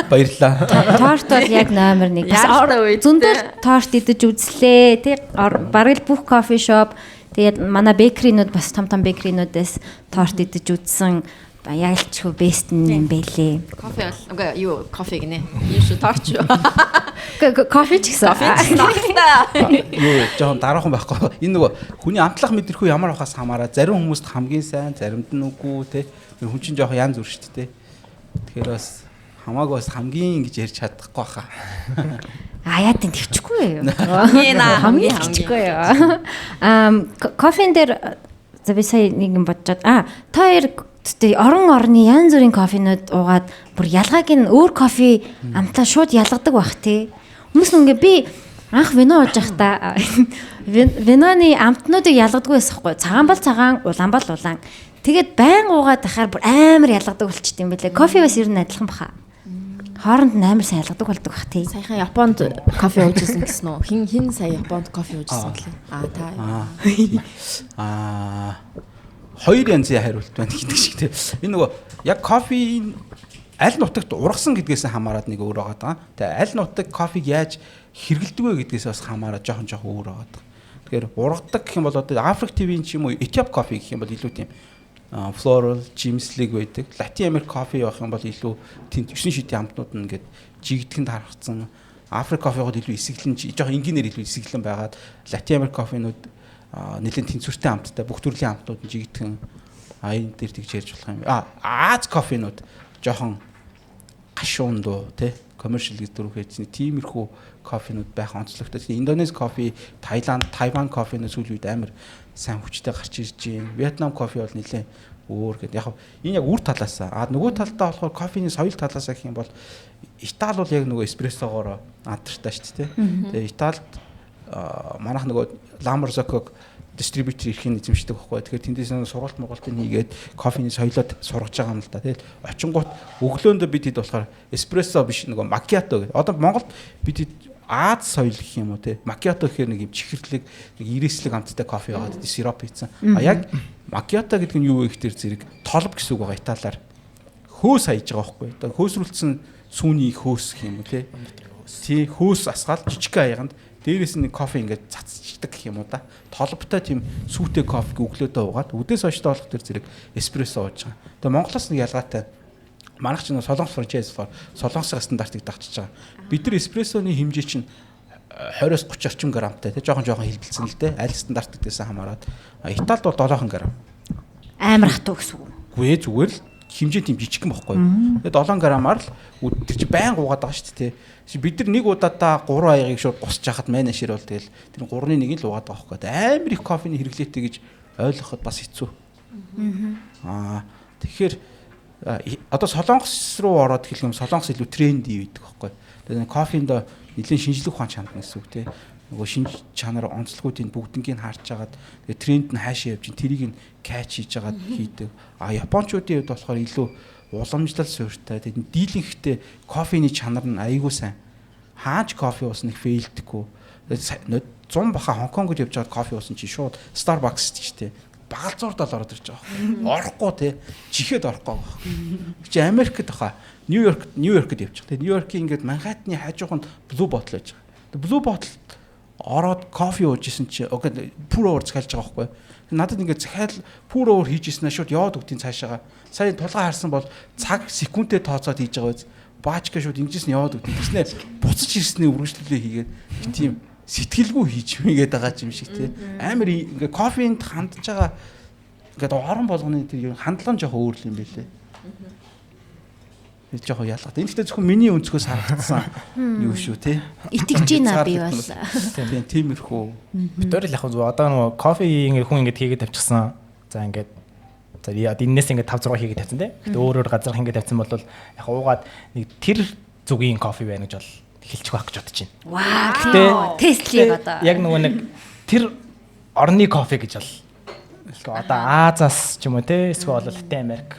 Баярлалаа. Торт бол яг номер 1. Бас зөндөл торт идэж үзлээ тий. Бараг л бүх кофе шоп тэгээд манай бэкринүүд бас том том бэкринүүдээс торт идэж үзсэн. Яг л ч хөө бест нь юм бэлээ. Кофе бол үгүй юу кофе гинэ. Юм шүү торт шүү. Кофе ч гэсэн. Кофе ч гэсэн. Юу жоохон дараахан байхгүй. Энэ нөгөө хүний амтлах мэдрэхүй ямар байхаас хамаараа зарим хүмүүст хамгийн сайн, заримд нь үгүй те. Хүн чинь жоохон янз бүр шүү дээ. Тэгэхээр бас хамаагүй бас хамгийн гэж ярьж чадахгүй баха. Аяад энэ төвчгүй юу? Хамгийн төвчгүй юу? Кофен дээр за би сая нэг юм бодчиход та хоёр тэгтээ орон орны янз бүрийн кофенууд уугаад бүр ялгааг нь өөр кофе амтлаа шууд ялгадаг бах тий. Хүмүүс нь ингээ би анх вино ууж байхдаа виноны амтнуудыг ялгадаг байсан хгүй. Цагаан бол цагаан, улаан бол улаан. Тэгээд байн уугаад байхаар бүр амар ялгадаг болчт юм бэлээ. Кофе бас ер нь адилхан баха. Хооронд нь амар сайн ялгадаг болдог бах тий. Саяхан Японд кофе ууж ирсэн гэсэн үү? Хин сая Японд кофе ууж ирсэн гэлээ. Та. Хоёр янзын хариулт байна гэдэг шиг те. Энэ нөгөө яг кофеин аль нутагт ургасан гэдгээс хамаарат нэг өөр байгаа даа. Тэгээ аль нутаг кофег яаж хэрэглэдэг вэ гэдгээс бас хамаарат жоохон өөр байгаа даа. Тэгэхээр ургадаг гэх юм бол одоо Африк ТV-ийн ч юм уу Этиоп кофе гэх юм бол илүү тийм floral, жимслэг байдаг. Латин Америк кофе явах юм бол илүү тийм 9 шидийн амтнууд нь ингээд жигдэхэнд харагдсан. Африк кофе бол илүү эсэглэн, жоохон энгийнээр илүү эсэглэн байгаад Латин Америк кофенууд нэлээд тэнцвэртэй амттай бүх төрлийн амтнууд нь жигдхэн энэ дээр тэгж ярьж болох юм. Аз кофенууд жоохон гашуундуу тий commercial гэдэг дөрөв хийсэн тиймэрхүү кофенууд байх онцлогтой. Индонез кофе, Таиланд, Тайван кофенууд сүүлийн үед амар сайн хүчтэй гарч ирж байна. Вьетнам кофе бол нэлээд өөр гэдэг. Яг энэ яг үр талаас. Нөгөө талдаа болохоор кофений соёл талаас гэх юм бол Итали бол яг нөгөө эспрессогоороо алдартай шүү дээ. Тэгээ Италид манайх нөгөө Ламарзоког дистрибьютор эрхийг эзэмшдэг байхгүй. Тэгэхээр тэндээс нэг сургалт мургалтыг хийгээд кофений соёлоод сургаж байгаа юм л да. Тэгэл очингууд өглөөндөө бид хэд болохоор эспрессо биш нөгөө макиато гэдэг. Одоо Монголд бид хэд Аз соёл гэх юм уу те. Макиато гэхээр нэг юм чихэрлэг, нэг ирээслэг амттай кофе байгаад сироп хийсэн. А яг макиато гэдэг нь юу вэ гэхээр зэрэг толб гэсэн үг байгаа италиар. Хөөс хайж байгаа байхгүй. Одоо хөөсрүүлсэн сүүний хөөс гэх юм уу те. Тий, хөөс асгаал жижиг аяганд дээрээс нь кофе ингээд цацчдаг гэх юм уу да. Толботой тийм сүүтэй кофег өглөөдөө уугаад үдээс хойштой болох тэр зэрэг эспрессо ууж байгаа. Тэгээ Монголоос нэг ялгаатай. Манайх ч солонгос франчайз болохоор солонгосын стандартыг дагчиж байгаа. Бид нар эспрессоны хэмжээ чинь 20-оос 30 орчим грамтай тий жоохон хэлбэлцэн л дээ. Аль стандарт гэдгээс хамаарат. Италид бол 7 грамм. Амар хатуу гэсэн үг. Үгүй ээ зүгээр л хэмжээ тийм жижигхэн бохгүй. Тэгээ 7 граммаар л тэр чинь байн уугаад байгаа шүү дээ. Бид нар нэг удаадаа 3 аягийг шууд гусч хахад мань ашир бол тэгэл тэр 3-ны 1-ийг л уугаад байгаа байхгүй. Амар их кофений хэрэглээтэй гэж ойлгоход бас хэцүү. Тэгэхээр одоо Солонгос руу ороод хэлэх юм Солонгос илүү тренди байдаг байхгүй. Тэгээ кофенд нэлээд шинжлэх ухаан чанар гэсэн үг те. Нөгөө шинж чанар онцлогуудын бүгднийг харж агаад тэгээ тренд нь хаашаа явж тэрийг нь кэч хийж агаад хийдэг. Япончуудын хувьд болохоор илүү уламжлал суурьтай. Тэгээ дийлэнхтэй кофений чанар нь айгүй сайн. Хаач кофе уусан их фейлдэхгүй. 100 баха Хонконгод явж байгаад кофе уусан чинь шууд Starbucks ч тийм багалзуурдал ороод ирж байгаа байхгүй. Орохгүй те. Чихээд орохгүй байгаа байхгүй. Чи Америкт баха. Нью-Йоркд явж байгаа. Тэгээ Нью-Йоркийн ингээд Манхэттны хажууханд Blue Bottle байж байгаа. Тэгээ Blue Bottle ороод кофе ууж исэн чи окей pour over захиалж байгаа байхгүй. Надад ингээд захиал pour over хийж исэн шууд яваад өгдийн цаашаага. Сая тулгаа харсан бол цаг секүндээ тооцоод хийж байгаа биз. Баачка шууд ингэжсэн яваад өгдийн. Тэгснэ буцаж ирсний үргэлжлүүлээ хийгээд тийм сэтгэлгүй хийж мэйгээд байгаа юм шиг тий. Амар ингээд кофенд хандж байгаа ингээд орон болгоны тэр хандлага нь жоохон өөр юм байлээ. Тэр жоохон ялгатай. Энэ гэхдээ зөвхөн миний өнцгөөс харагдсан юу шүү тий. Итгэж байна би бол. Тийм тиймэрхүү. Бид хоёр л яг зөв одоо нөгөө кофе ингээд хүн ингээд хийгээд тавьчихсан. За ингээд за энэс ингээд 5 6 хийгээд тавьсан тий. Гэтэ өөр өөр газар ингээд тавьсан бол яг уугаад нэг тэр зүгийн кофе байна гэж бол хэлчих байх гэж бодож байна. Вау. Гэтэ тестлийг одоо. Яг нөгөө нэг тэр орны кофе гэж бол одоо Азаас ч юм уу те эсвэл бол Латин Америк.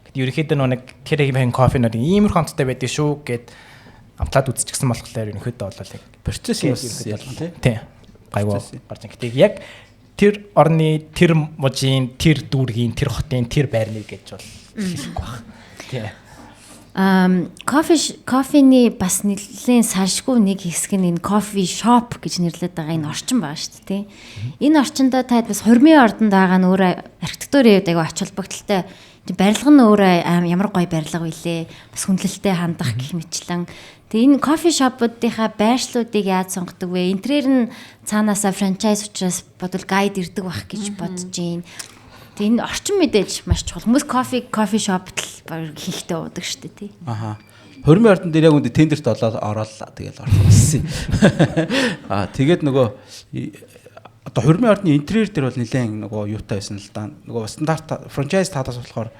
Гэтэ ерөнхийдөө нөгөө нэг тэр хэвэн кофенууд иймэрхүү амттай байдаг шүү гэд Амтлаад үзчихсэн болохоор ерөнхийдөө бол яг процесс юм ялган тий. Тий. Гайгүй гарч ин. Гэтэ яг тэр орны, тэр мужийн, тэр дүүргийн, тэр хотын, тэр байрны гэж бол хэлэхгүй байх. Тий. Кофений бас нэлээд салшгүй нэг хэсэг нь энэ кофе шоп гэж нэрлэдэг байгаа энэ орчин байгаа шүү дээ, тий. Энэ орчиндөө таад бас хурмын ордонд байгаа нь өөрөө архитектурын хувьд айгүй ач холбогдолтой. Барилга нь өөрөө ямар гоё барилга вүлээ. Бас хүндлэлтэй хандах гэх мэтчлэн. Тэгээ энэ кофе шопуудынхаа байршлуудыг яаж сонгодог вэ? Энтрээр нь цаанаасаа франчайз учраас бодвол гайд ирдэг байх гэж бодож байна. Тэгээ энэ орчин мэдээж маш чухал. Хүмүүс кофе шопт л хийхтэй уудаг шүү дээ, тий. Аха. Хурмын ордон дээр яг үндэ тендерт олоод ороолаа. Тэгэл орлоо. Аа тэгээд нөгөө одоо хурмын ордны интерьер дээр бол нэлээд нөгөө юутай байсан л да. Нөгөө стандарт франчайз талаас болохоор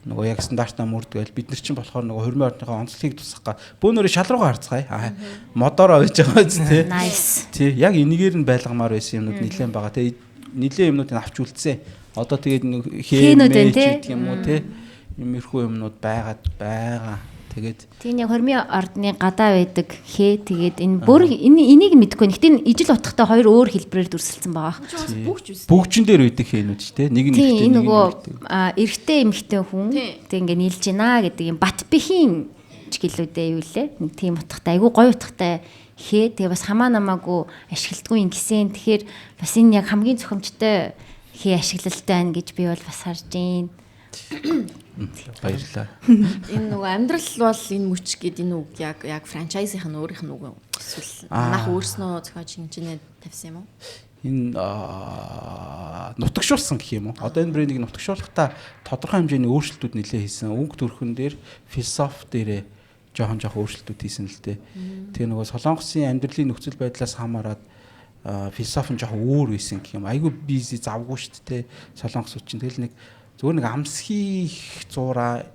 нөгөө яг стандартаа мөрдгөөл бид нар чинь болохоор нөгөө хурмын ордныхоо онцлогийг тусгах га. Бөөнөрөө шал руугаа харцгаая. Модороо байж байгаа биз, тий. Nice. Тий, яг энэгээр нь байлгамаар байсан юмнууд нэлээд байгаа. Тий, нэлээд юмнуудыг авч үлдсэн. Одоо тэгээд нэг Хээнүүд байна, тий. гэдэг юм уу, тий. Иймэрхүү юмнууд байгаад байгаа. Тэгээд Тийм яг хурмын ордны гадаа байдаг хээ тэгээд энэ бүр энэ энийг мэдэхгүй. Гэхдээ энэ ижил утгатай хоёр өөр хэлбэрээр дүрсэлсэн байгаа. Бүгжин дээр байдаг хээнүүд ч тий. Нэг нь Тийм эрэгтэй, энэ нэг нь нөгөө эмэгтэй. эрэгтэй эмэгтэй хүн тэг ингээ нийлж байна гэдэг юм бат бихийн ч гэлүүдээ юу лээ. Нэг тийм утгатай айгүй гоё утгатай хээ тэгээ бас хамаа намаагүй ашигладгүй юм гисэн. Тэгэхээр бас энэ яг хамгийн зохимжтой хээ ашиглалтай байна гэж би бол бас харж байна. Баярлалаа. Энэ нөгөө амьдрал бол энэ мөч гэд энэ үг яг яг франчайзынх нь өөрийнх нь үг үү? Эсвэл манайх өөрснөө зохиож хинжинэ тавьсан юм уу? Энэ нутагшуулсан гэх юм уу? Одоо энэ брендийг нутагшуулахдаа тодорхой хэмжээний өөрчлөлтүүд нэлээ хийсэн. Өнгө төрхөн дээр, философи дээрээ жоохон жоохон өөрчлөлтүүд хийсэн л дээ. Тэгээ нөгөө Солонгосын амьдралын нөхцөл байдлаас хамаарат философи нь жоохон өөр байсан гэх юм. Айгүй бизи завгүй шүү дээ. Солонгосууд чинь тэгэл нэг зүгээр нэг амсхийх зураа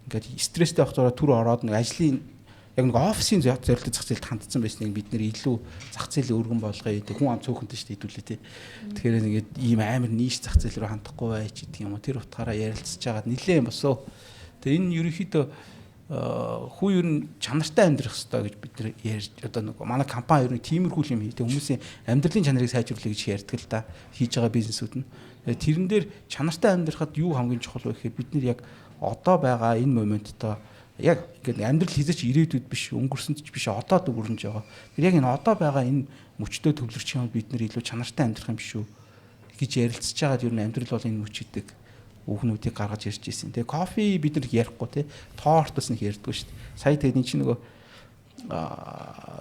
ингээд стресстэй байх зураа түр ороод нэг ажлын яг нэг офисын зорилттой зах зээлд хандсан байсныг бид нэр илүү зах зээлийн өргөн болгоё. Тэг хүн ам цөөхөнтэй шүү дээ хэдүүлээ тий. Тэгэхээр ингээд ийм амар ниш зах зээл рүү хандахгүй байж гэдэг юм уу. Тэр утгаараа ярилцж байгаад нилээн босоо. Тэгээ энэ ерөнхийдөө хүү ер нь чанартай амьдрах ёстой гэж бид нэр ярьж одоо нэг манай компани ер нь тиймэрхүү юм хийдэг. Хүмүүсийн амьдралын чанарыг сайжруулах гэж ярьдаг л да. Хийж байгаа бизнесүүд нь. Тэрэн дээр чанартай амьдрахад юу хамгийн чухал вэ гэхээр бид нэр яг одоо байгаа энэ моменттой яг ингээд амьдрал хизээч ирээдүйд биш, өнгөрсөнд ч биш, одоо дүүрнж байгаа. Тэр яг энэ одоо байгаа энэ мөчтөө төвлөрчих юм бид нэр илүү чанартай амьдрах юм шүү гэж ярилцж байгаад ер нь амьдрал бол энэ мөч гэдэг үгнүүдийг гаргаж ирж ирсэн. Тэгээ кофе бид нар ярихгүй те, торт бас нэг ярьдгүй шүү дээ. Сая тэгээ энэ чинь нөгөө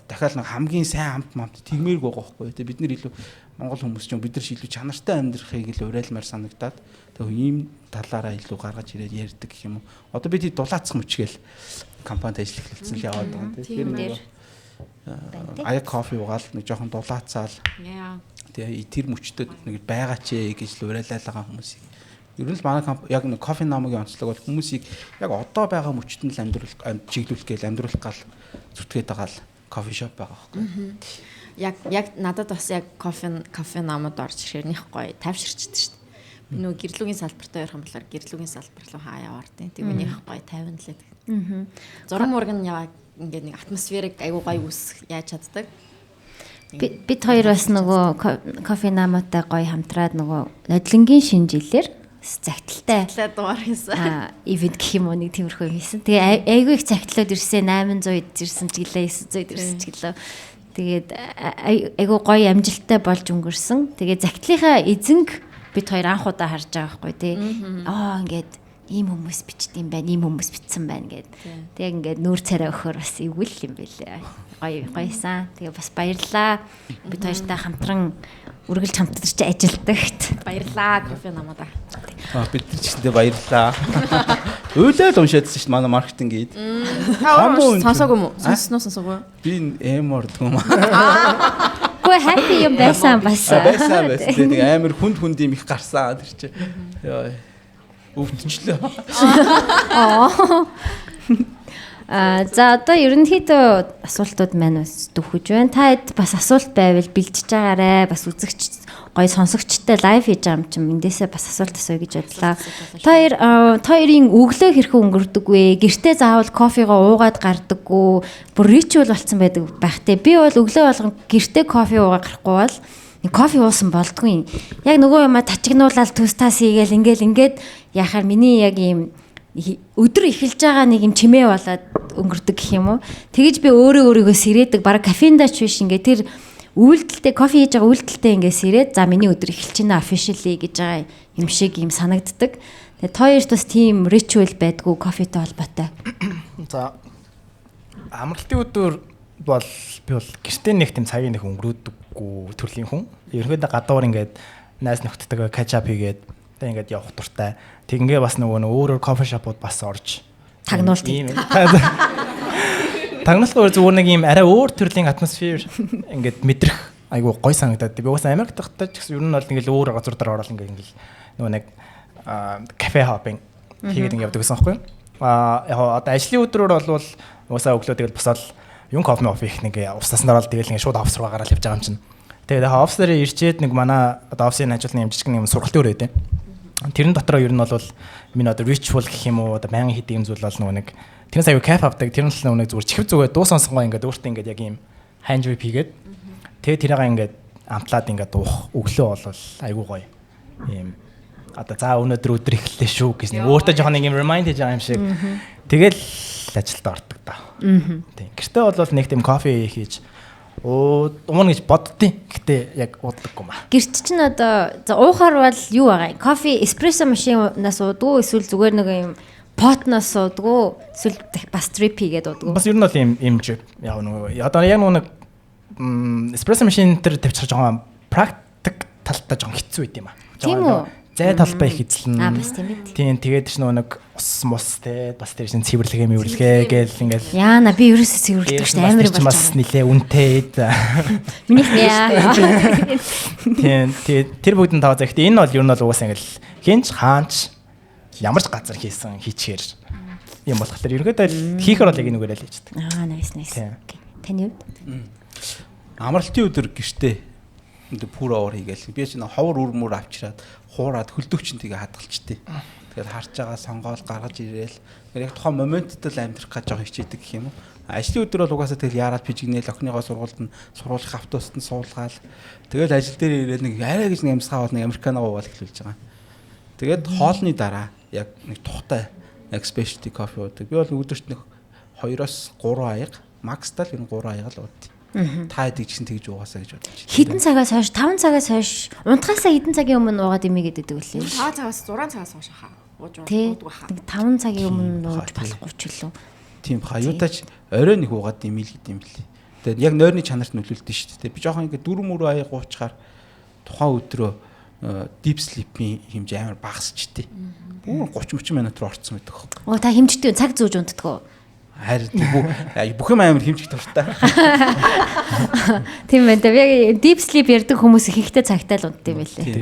дахиад нэг хамгийн сайн амт мамт тэгмээргүй байгаа байхгүй те. Бид нар илүү Монгол хүмүүс ч юм бид нар илүү чанартай амьдрахыг л уриалмаар санагдаад тэгээ ийм талаараа илүү гаргаж ирээд ярьдаг гэх юм уу. Одоо бид дулаацах мөчгээл компанид ажил эхлүүлсэн л яваад байгаа те. Тэгэхээр нэг аяа кофе уугаал нэг жоохон дулаацаал. Тэгээ тэр мөчтөд нэг байгаа ч гэж л уриалал байгаа хүмүүсийг. Ер нь л манай яг нэг кофе намгийн онцлог бол хүмүүсийг яг одоо байгаа мөчтөнд л амьдруулах чиглүүлэх гээл амьдруулах гал зүтгээд байгаа л кофе шоп байгаа байхгүй. Яг надад бас яг кофе намд орж ирэхээр нэх гоё тайвширчихдээ шүү дээ. Би нөгөө гэрлүүгийн салбартаа ярих юм болохоор гэрлүүгийн салбар руу хаяа ордیں۔ Тэг миний их гоё тайван лээ. Зураг мураг нь яваа ингээд нэг атмосферыг айгуу гоё үүсэх яаж чаддаг. Бид хоёр бас нөгөө кофе намтай гоё хамтраад нөгөө нодлонгийн шинэ жилээр загталтай дугаар хийсэн. Ивент гэх юм уу нэг тиймэрхүү юм хийсэн. Тэгээ айгүй их загтлууд ирсэн 800 ирсэн ч гэлээ 900 ирсэн ч гэлээ. Тэгээд айгүй гоё амжилттай болж өнгөрсөн. Тэгээ загтлынхаа эзэнг бид хоёр анх удаа харж байгаа байхгүй тий. Аа ингээд ийм хүмүүс бичдэг юм байна, ийм хүмүүс бичсэн байна гэд. Тэгээ ингээд нүүр царай өгөхөр бас эвгүй юм байлээ. Гоё гоёсан. Тэгээ бас баярлаа. Бид хоёртай хамтран үргэлж хамтарч ажилдагт. Баярлаа кофе намуудаа. Бид нар ч гэсэндээ баярлаа. Уйлаад уншаадсэн шүү дээ манай маркетинг гээд. Та сонсоогүй юм уу? Сонссноо сонсоогүй. Би эмор юм аа. Гэхдээ happy юм байсан бас. Байсан. Тэгээ амар хүнд хүнд юм их гарсан тэр чи. Йоо. Өвдчихлөө. За одоо ерөнхийдөө асуултууд маань бас дөхөж байна. Та хэд бас асуулт байвал бэлтжиж байгаарэ. Бас үзэгч гоё сонсогчтой live хийж байгаа юм чинь эндээсээ бас асуулт асууя гэж бодлоо. Та хоёрын өглөө хэрхэн өнгөрдөг вэ? Гэртээ заавал кофегоо уугаад гардаггүй. Бүр ritual болсон байдаг байх те. Би бол өглөө болгон гэртээ кофе уугаа гарахгүй бол кофе уусан болдгүй. Яг нөгөө юмаа тачигнуулаад төс тас хийгээл ингээл ингээд яхаар миний яг ийм өдөр эхэлж байгаа нэг юм чимээ болоод өнгөрдөг гэх юм уу. Тэгэж би өөрөө өөрийгөө сэрээдэг. Бараг кофендаа ч биш ингээ тэр үйлдэлтэй кофе хийж байгаа үйлдэлтэй ингээ сэрээд за миний өдөр эхэлж байна officially гэж байгаа юм шиг юм санагддаг. Тэгээ та хоёрт бас тийм ritual байдгүй кофетэй холбоотой. За амралтын өдөр бол би бол гэртээ нэг тийм цагийн нэг өнгөрөөдөггүй төрлийн хүн. Ерөнхийдөө гадуур ингээд найз нөхдөдтэйгээ catch up хийгээд тэг ингээд явах дуртай. Тэг ингээ бас нөгөө өөр өөр coffee shop ууд бас орж тагнуулт. Тагнуулт зүгээр нэг юм арай өөр төрлийн атмосфер ингээд мэдрэх айгу гой санагдаад. Би угаасаа Америк тахтай ч гэсэн ер нь бол ингээд өөр газар дээр ороод ингээд нөгөө нэг cafe hopping хийгээд ингээд явдаг гэсэн байхгүй юу? Яг одоо ажлын өдрөөр бол угаасаа өглөө тэгэл босоод юм кофе мофе их нэг усаас нь ороод тэгэл ингээд шууд офис руу гараад явж байгаа юм чинь. Тэгээд офис дээр ирчээд нэг манай одоо офисын ажилтны юм жижиг юм сургалтын өрөө байдаг. Тэрэн дотроо ер нь бол миний одоо ritual гэх юм уу одоо байнгын хийдэг юм зүйл бол нөгөө нэг тэрнээс аюу кафе авдаг. Тэр нь л нөгөө нэг зүгээр чихв зүгээ дуу сонсонгоо ингээд өөртөө ингээд яг юм hand drip хийгээд тэгээ тэрийг ингээд амтлаад ингээд уух өглөө бол айгүй гоё. Ийм одоо за өнөөдөр өдөр эхэллээ шүү гэж нэг өөртөө жоохон нэг юм remind хийж байгаа юм шиг. Тэгэл ажилдаа ордог да. Тийм. Гэртээ бол нэг тийм кофе хийж уuna гэж боддیں۔ Гэтэ яг уудаггүй маа. Гэрт чинь одоо за уухаар бол юу байгаа юм? Кофе эспрессо машинаас уудгүй эсвэл зүгээр нэг юм pot ноос уудгүй эсвэл бас drip хийгээд уудгүй. Бас ер нь бол юм drip. Яг нөгөө одоо яг нөгөө эспрессо машин дээр тавьчих жоохон практик талтай жоохон хэцүү байт юм аа. Тийм үү? Зай талбай их эзэлнэ. Аа бас тийм ээ. Тийм тэгээд ч нөгөө нэг ус мус те бас тэр чинь цэвэрлэгээ мэвэрлэгээ гээл ингээл. Яана би ерөөсөө цэвэрлэдэг шүү дээ амар болж байгаа. Бас нилээ үнэтэй. Минийх яа. Тийм тэр бүгд нь таваа. Гэхдээ энэ бол ер нь бол угаасаа ингээл хинч хаанч ямар ч газар хийсэн хийчихээр юм болохоор ерөнхийдөө хийхэр бол яг энэгээр л хийчихдэг. Аа nice nice. Таны хувьд? Амралтын өдөр гэртээ pour over хийгээл. Би чинь ховор үр мөр авчираад хуураад хөлдөгчин тгээ хадгалчихдээ. Тэгээд харж байгаа сонгоол гаргаж ирээл. Яг тухайн моментд л амьдрах гэж жоохон хичээдэг гэх юм уу. Ажлын өдөр бол угаасаа тэгэл яарад пижигнээл охиныгоо сургуульд нь сургуулийн автобуст нь суулгаал. Тэгэл ажил дээр ирээл нэг арай гэж нэг амьсгаа бол нэг американо уугаал эхлүүлж байгаа. Тэгээд хоолны дараа яг нэг тухтай яг specialty coffee уудаг. Би бол өдөрт нэг 2-оос 3 аяга, max тал ер нь 3 аяга л уудаг. Та хэдий ч гэсэн тэгж уугаасаа гэж бодож байна. Хэдэн цагаас хойш 5 цагаас хойш унтахаасаа хэдэн цагийн өмнө уугаад имээ гэдэг үлээ. 5 цагаас 6 цагаас хойш хаа ууж уудаг хаа. 5 цагийн өмнө ууж болохгүй ч үлээ. Тийм хаа. Юутаач орой нэг уугаад имээ л гэдэг юм лээ. Тэгээд яг нойрны чанарт нөлөөлдөг шүү дээ. Би жоохон ингээ 4 мөрөө аяг уучгаар тухайн өдрөө deep sleep-ийн хэмжээ амар багасчихдээ. Бүр 30 30 минут руу орцсон байдаг хөө. Оо та хэмждэг цаг зүүж унтдаг уу? Харин бүх юм амар хэмжих дуртай. Тийм байна. Яг deep sleep ярьдаг хүмүүс ихэнхдээ цагтай л унтд юм байлээ.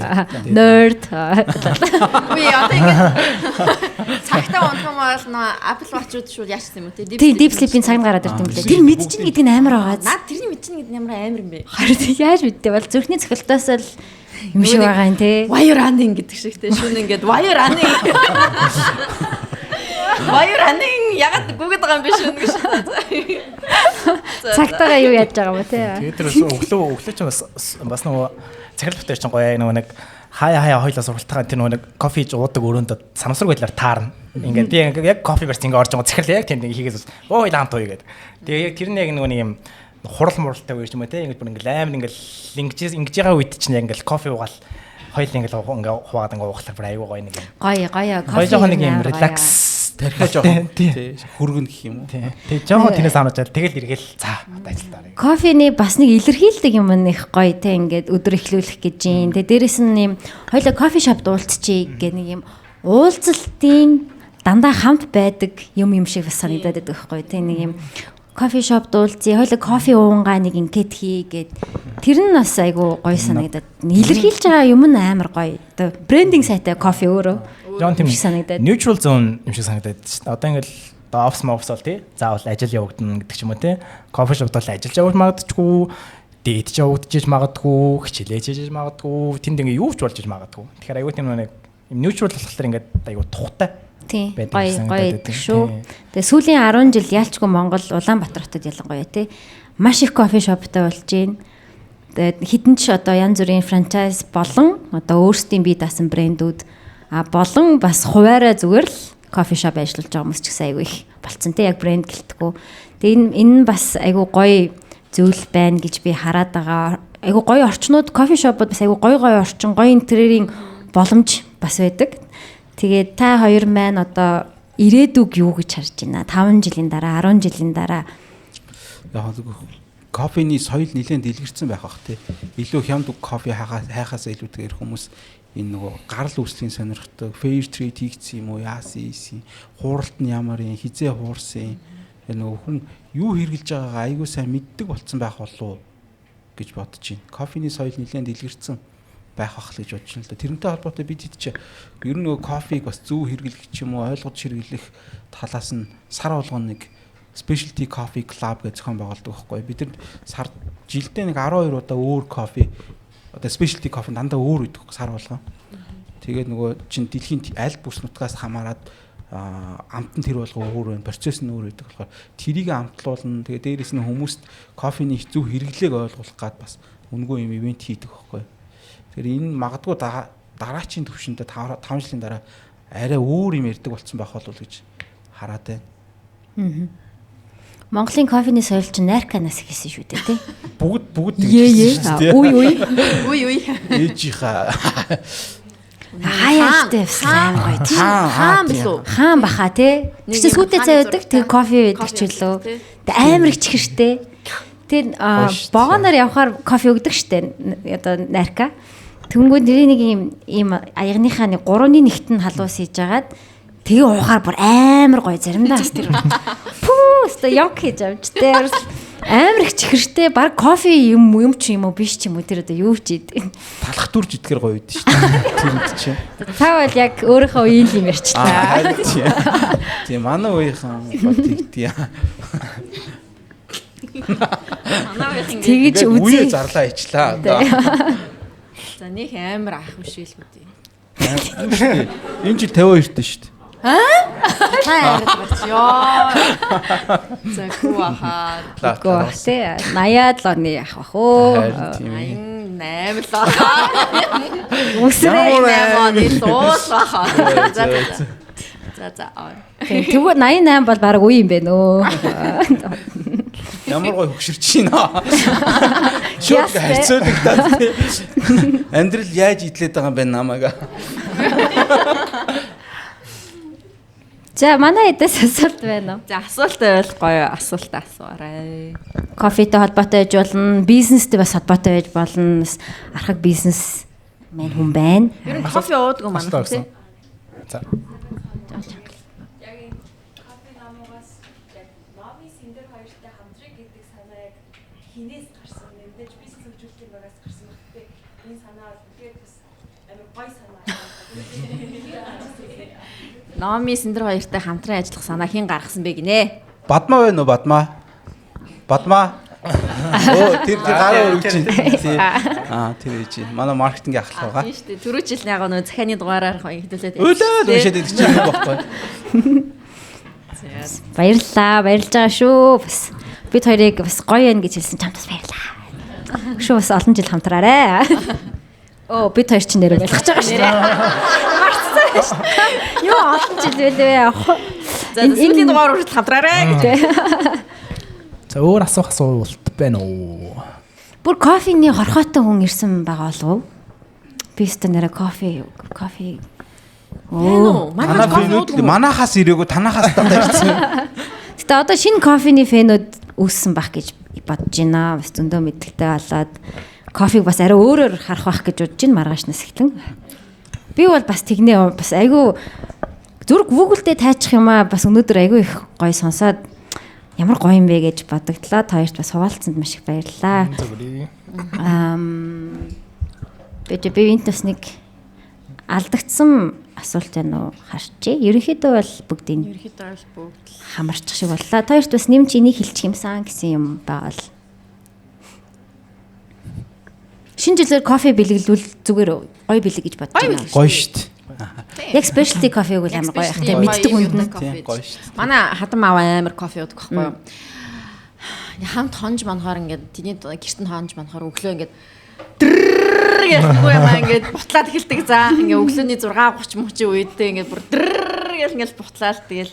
Nerd. Үгүй одоо ингэ цагтай унтах юм бол нөө Apple Watch-ууд шууд яашсан юм уу те? Тийм deep sleep-ийн цаг нь гараад ирд юм лээ. Тэр мэдчихнэ гэдэг нь амар байгаа. Наад тэрний мэдчихнэ гэдэг нь ямар амар юм бэ? Харин яаж мэдтэй бол зүрхний цохилтоос л юм шиг байгаа юм те. Why you running гэдэг шиг те. Шүн ингээд why you running. Why you running ягаад гүгэд байгаа юм бэ шүн гэж. Цагтаага юу яаж байгаа юм бэ те. Тэгээд тэр өглөө ч бас нөгөө захирал бүтээр чинь гоё нөгөө нэг хаяа хоёлоо сургалтаа тэр нөгөө нэг кофе хийж уудаг өрөөнд санамсарг байдлаар таарна. Ингээд би яг кофе барьц ингээд орж байгаа захирал яг тэнд ингээд хийгээс өө хоёлаа хамт ууя гэдэг. Тэгээ яг тэр нь яг нөгөө нэг юм хурал муралтай үе ч юм уу те ингээд бүр ингээд амар ингээд ингэж байгаа үед чинь яг ингээд кофе уугаал хоёул ингээд ингээд хуваагаад ингээд уухлаар бүр айгүй гоё нэг юм. Гоё гоё кофе. Гоё жоохон нэг юм релакс тархиа жоохон тий хөргөн гэх юм уу. Тий жоохон тэрнээс амарч тэгэл эргээл за одоо ажилдаа орё. Кофений бас нэг илэрхийлдэг юм их гоё те ингээд өдөр эхлүүлэх гэж юм. Тэ дээрэс нь юм хоёлаа кофе шопд уулзчихъя гэх нэг юм уулзалтын дандаа хамт байдаг юм шиг бас санагдаад байдаг байхгүй те нэг юм кофе шопд уулзъя хоёлаа кофе уунгаа нэг ингээд хий гэд тэр нь бас айгу гоё санагдаад илэрхийлж байгаа юм нь амар гоё. Одоо брендинг сайтай кофе өөрөө. Жоон тийм neutral zone юм шиг санагдаад шүү дээ. Одоо ингээл Одоо офис мofс бол тий заавал ажил явагдана гэдэг ч юм уу тий. Кофе шопд бол ажиллаж явж магадгүй, дээдж явагдаж магадгүй, хичээлээж хийж магадгүй, тэнд ингээ юу ч болж иж магадгүй. Тэгэхээр айгүй тийм нэг neutral болохоор ингээд айгүй тухтай байдаг гоё гоё шүү. Тэгээ сүүлийн 10 жил ялчгүй Монгол Улаанбаатар хотод ялангуяа тий маш их кофе шоптой болж байна. Тэгээд хідэн ч одоо янз бүрийн франчайз болон одоо өөрсдийн бие даасан брэндүүд болон бас хуваараа зүгээр л кофе шоп ажиллаж байгаа хүмүүс ч гэсэн айгүй их болцсон тий яг брэнд гэлтгүү. Тэгээ энэ нь бас айгүй гоё зүйл байна гэж би хараад байгаа. Айгүй гоё орчнууд кофе шопууд бас айгүй гоё гоё орчин, гоё интерьерийн боломж бас байдаг. Тэгээд та хоёр маань одоо ирээдүг юу гэж харж байна? 5 жилийн дараа, 10 жилийн дараа яг кофений соёл нэлээд дэлгэрсэн байх бах тий. Илүү хямд кофе хайхаас илүүтэйгээр хүмүүс энэ нөгөө гарал үүслийн сонирхдаг, fair trade хийгдсэн юм уу, яасан ийсэн, хууралт нь ямар юм, хизээ хуурсан, нөгөө хүн юу хэрэглэж байгаагаа айгүй сайн мэддэг болцсон байх болов уу гэж бодож байна. Кофений соёл нэлээд дэлгэрсэн байх бах л гэж бодож байна л да. Тэрнтэй холбоотой бид хэд чи ер нь нөгөө кофег бас зөв хэрэглэх ч юм уу, ойлгож хэрэглэх талаас нь сар болгоно нэг specialty coffee club гэж зохион байгуулдаг байхгүй. Бид нар сар жилдээ нэг 12 удаа өөр кофе одоо specialty coffee дандаа өөр өгдөг сар болгон. Тэгээд нөгөө чин дэлхийн аль бүс нутгаас хамаарат амт нь тэр болго өөр байна, процесс нь өөр байдаг болохоор тэрийг амтлуулна. Тэгээд дээрэс нь хүмүүст кофений зөв хэрэглээг ойлгуулах гад бас үнэгүй юм ивент хийдэг байхгүй. Тэгэхээр энэ магадгүй дараачийн төвшөндөө 5 жилийн дараа арай өөр юм ярьдаг болцсон байх болов уу гэж хараад байна. Монголын кофений соёл чинь Нарканаас эхэлсэн шүү дээ тий. Бүгд тэгж хэлсэн шүү дээ. Үе үе. Үе үе. Ээжийнхаа хаяаштай явсан аим гоё тий. Хаан билүү? Хаан баха тий. Тэр чинь сүйтэй цай байдаг, тэр кофе байдаг ч үлээ. Тэг амар их чихэртэй. Тэр вагоноор явхаар кофе өгдөг штэ. Одоо Нарка. Тэнгүүд нэрийн нэг ийм аягныхаа нэг 3-ны 1-т нь халуус хийж агаад тэгээ уухаар бүр амар гоё заримдаа бас тэр пүү өстө ёг хийж авч тэр амар их чихэртэй баг кофе юм юм ч юм уу биш ч юм уу тэр одоо юу ч идэг. Талах дүрж идэхэр гоё үйдэн шүү дээ. Тэрэнд чинь. Та бол яг өөрийнхөө үеийн юм ярьчлаа. Тийм манай үеийнхэн бол тэгдээ. Манай үеийнхэн тэгж үзье зарлаа ичлаа одоо. За нэг амар ах биш л үү. Энэ жил 52-т шүү дээ. Аа? Та яриад гарч ёо. За гүү ахаа. Гүү ах тий. 80-аад л оны ах бах уу. 88 л баха. Үсрээ 8 оны суул баха. За за. За. Тэгвэл 88 бол баг үе юм байна өө. Ямар гоё хөгшөрч байна. Шууд харьцуулагдаад тий. Амьдрал яаж идлээд байгаа юм бэ намайг. За манай эдээс асуулт байна уу? За асуулт байвал гоё асуулт асуурай. Кофетэй холбоотой байж болно, бизнестэй бас холбоотой байж болно. Бас архаг бизнес мэн хүн байна. Ер нь кофе уудаг юм манай тий. За. Яг энэ кофе намуугаас яг Номи Синдер хоёртой хамтрыг гэдэг санаа яг хинээс гарсан юм бэ? Бизнес хөгжүүлэлтийн багаас гарсан баг тий. Энэ санаа бол үнэхээр бас амар гоё санаа. Номи Синдер хоёртой хамтран ажиллах санаа хэн гаргасан бэ гинэ? Бадмаа байна уу? Бадмаа. Бадмаа. Оо тэр гараа өргөж байна. Аа тэр ээж. Манай маркетингийн ахлах байгаа. Тийм шүү дээ. Түрүү жил яг нөө захианы дугаараар хэвлүүлээд. Өөлөө уншаад идэх чинь юм баггүй. Баярлалаа. Баярлж байгаа шүү. Бас бид хоёрыг бас гоё юм гэж хэлсэн чамд бас баярлалаа. Шүү бас олон жил хамтраарай. Оо бид хоёр чинь нэрээ ойлгож байгаа шүү. Марцсан шүү. Юу олон жил байлээ. За сүүлийн дугаар хүртэл хамтраарай гэж. За өөр асуух асуулт байна уу? Бүр кофений хорхоотой хүн ирсэн байгаа болов уу? Би өстө нэрээ кофе. Оо манай кофе манахаас ирээгүй танахаас дандаа ирсэн. Гэтэ одоо шинэ кофений фэнүүд үүссэн байх гэж бодож байна. Бас зөндөө мэдлэгтэй болоод кофег бас арай өөрөөр харах байх гэж бодож байна маргаашнаас эхлэн. Би бол бас тэгнэ бас айгүй зүрх Google дээр тайчих юм аа бас өнөөдөр айгүй их гоё сонсоод ямар гоё юм бэ гэж бодогдлоо. Та хоёрт бас хуваалцсанд маш их баярлалаа. Би энд бас нэг алдагдсан асуулт байна уу харчээ. Ерөнхийдөө бол бүгдийг Ерөнхийдөө бол бүгд л хамарчих шиг боллоо. Та хоёрт бас нэмж энийг хэлчих юмсан гэсэн юм байвал. Шинэ жилээр кофе бэлэглүүл зүгээр гоё бэлэг гэж бодож байна. Гоё шүү дээ. Яг specialty кофег бол амар гоё их те мэддэг хүнд нь. Тийм, гоё шүү дээ. Манай хатан аав амар кофе уудаг байхгүй юу? Хамт хонж манхаар ингээд тэний гэрт нь хонж манхаар өглөө ингээд дрррр гэлгүй юм аа ингээд бутлаад эхэлдэг. За ингээд өглөөний 6:30 мөчийн үедээ ингээд бүр дрррр гэл ингээд бутлаал тэгэл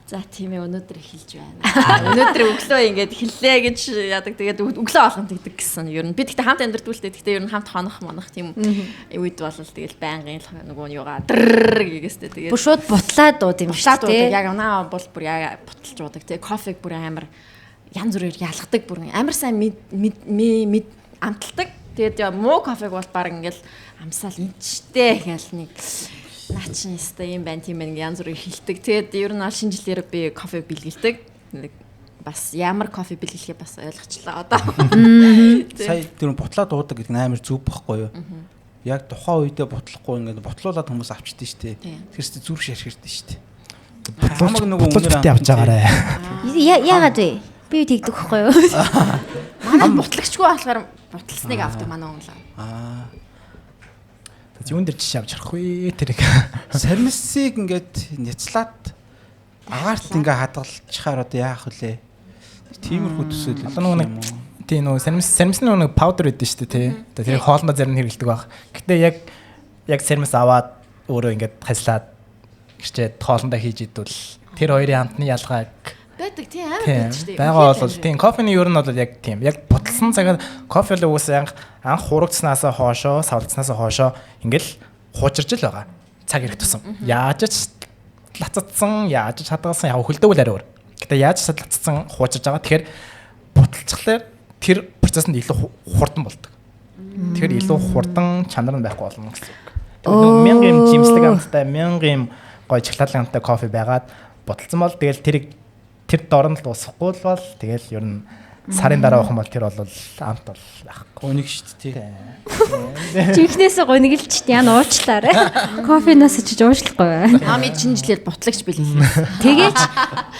за тийм ээ өнөөдөр эхэлж байна. Өнөөдөр өглөө ингээд эхэллээ гэж яадаг. Тэгээд өглөө болгон тэгдэг гэсэн. Ер нь би тэгтээ хамт амьдардаг л дээ. Тэгтээ ер нь хамт хонох монох тийм үед бол тэгэл байнгын л нөгөө нь юугаа дрррр гэгээстэй тэгээд Бүр шууд бутлаад ууд юм бутлаад шүү уудаг. дээ. Яг унаа бол бүр яг буталж уудаг тий. Кофег бүр амар янз бүрээр ялгадаг бүр амар сайн мэд мэд амталдаг. Тэгээд яа, муу кофег бол баг ингээл амсаал энчтэй гэл нэг наа чин өстой юм байна тийм байна янз бүрээр хилдэг. Тэгээд ер нь бол шинэ жилээр би кофе бэлгэлдэг. Нэг бас ямар кофе бэлгэлэхээ бас ойлгочлаа одоо. Сая тэр бутлаад уудаг гэдэг нь амар зүв бохгүй юу? Яг тухайн үедээ бутлахгүй ингээд бутлуулад хүмүүс авчдээ шүү дээ. Тийм. Тэр чинь зүрх шархирдээ шүү дээ. Бутлууч Хамаг нөгөө бутлууч үнээр битээ авч байгаарэ. Яагаад вэ? Би тэгдэг байхгүй юу? Манай бутлагчгүй болохоор бутласныг авдаг манай хүн л. Аа. Юун дээр жишээ авч харах вэ тэрийг. Сармисыг ингээд няцлаад агаарт ингээ хадгалчихаар одоо яах вүлээ? Тиймэрхүү төсөөлөл. Одоо нөгөө нэг тийм нөгөө сармис нөгөө нэг паудер өгдөн шүү дээ тий. Одоо тэрийг хоолндоо зарим нь хэрэглэдэг баг. Гэтэ яг сармис аваад өөрөө ингээд хазлаад гэрчээд хоолндоо хийж идвэл тэр хоёрын амтны ялгааг Байдаг тийм амар тийм байдаг шүү дээ. байгаа бол тийм кофений ер нь бол яг тийм яг бутлсан цагаар кофе л угаасаа анх хурагдснаасаа хоошоо савлдснаасаа хоошоо ингээл хуучирч л байгаа. Цаг ирэх тусам. Яаж ч лаццсан, яаж ч хадгалсан яг хөлдөг л арай өөр. Гэтэ яаж ч лаццсан хуучирч байгаа. Тэгэхээр бутлцхлаар тэр процесс нь илүү хурдан болдог. Тэгэхээр илүү хурдан чанар нь байхгүй болно гэсэн үг. Тэр мянга юм жимслэг амттай, мянга юм гоё шоколадын амттай кофе байгаад бутлцсан бол тэгэл тэрийг тэр дор нь л дуусахгүй л бол тэгэл ер нь сарын дараа уух юм бол тэр бол амт бол байхгүй. Гониг шүү дээ. Жинхнээсээ гунигэлч яа нуучлаарай. Кофенаас очиж уушлахгүй байна. Ами шинэ жилээр бутлагч бэлгэлээ. Тэгээч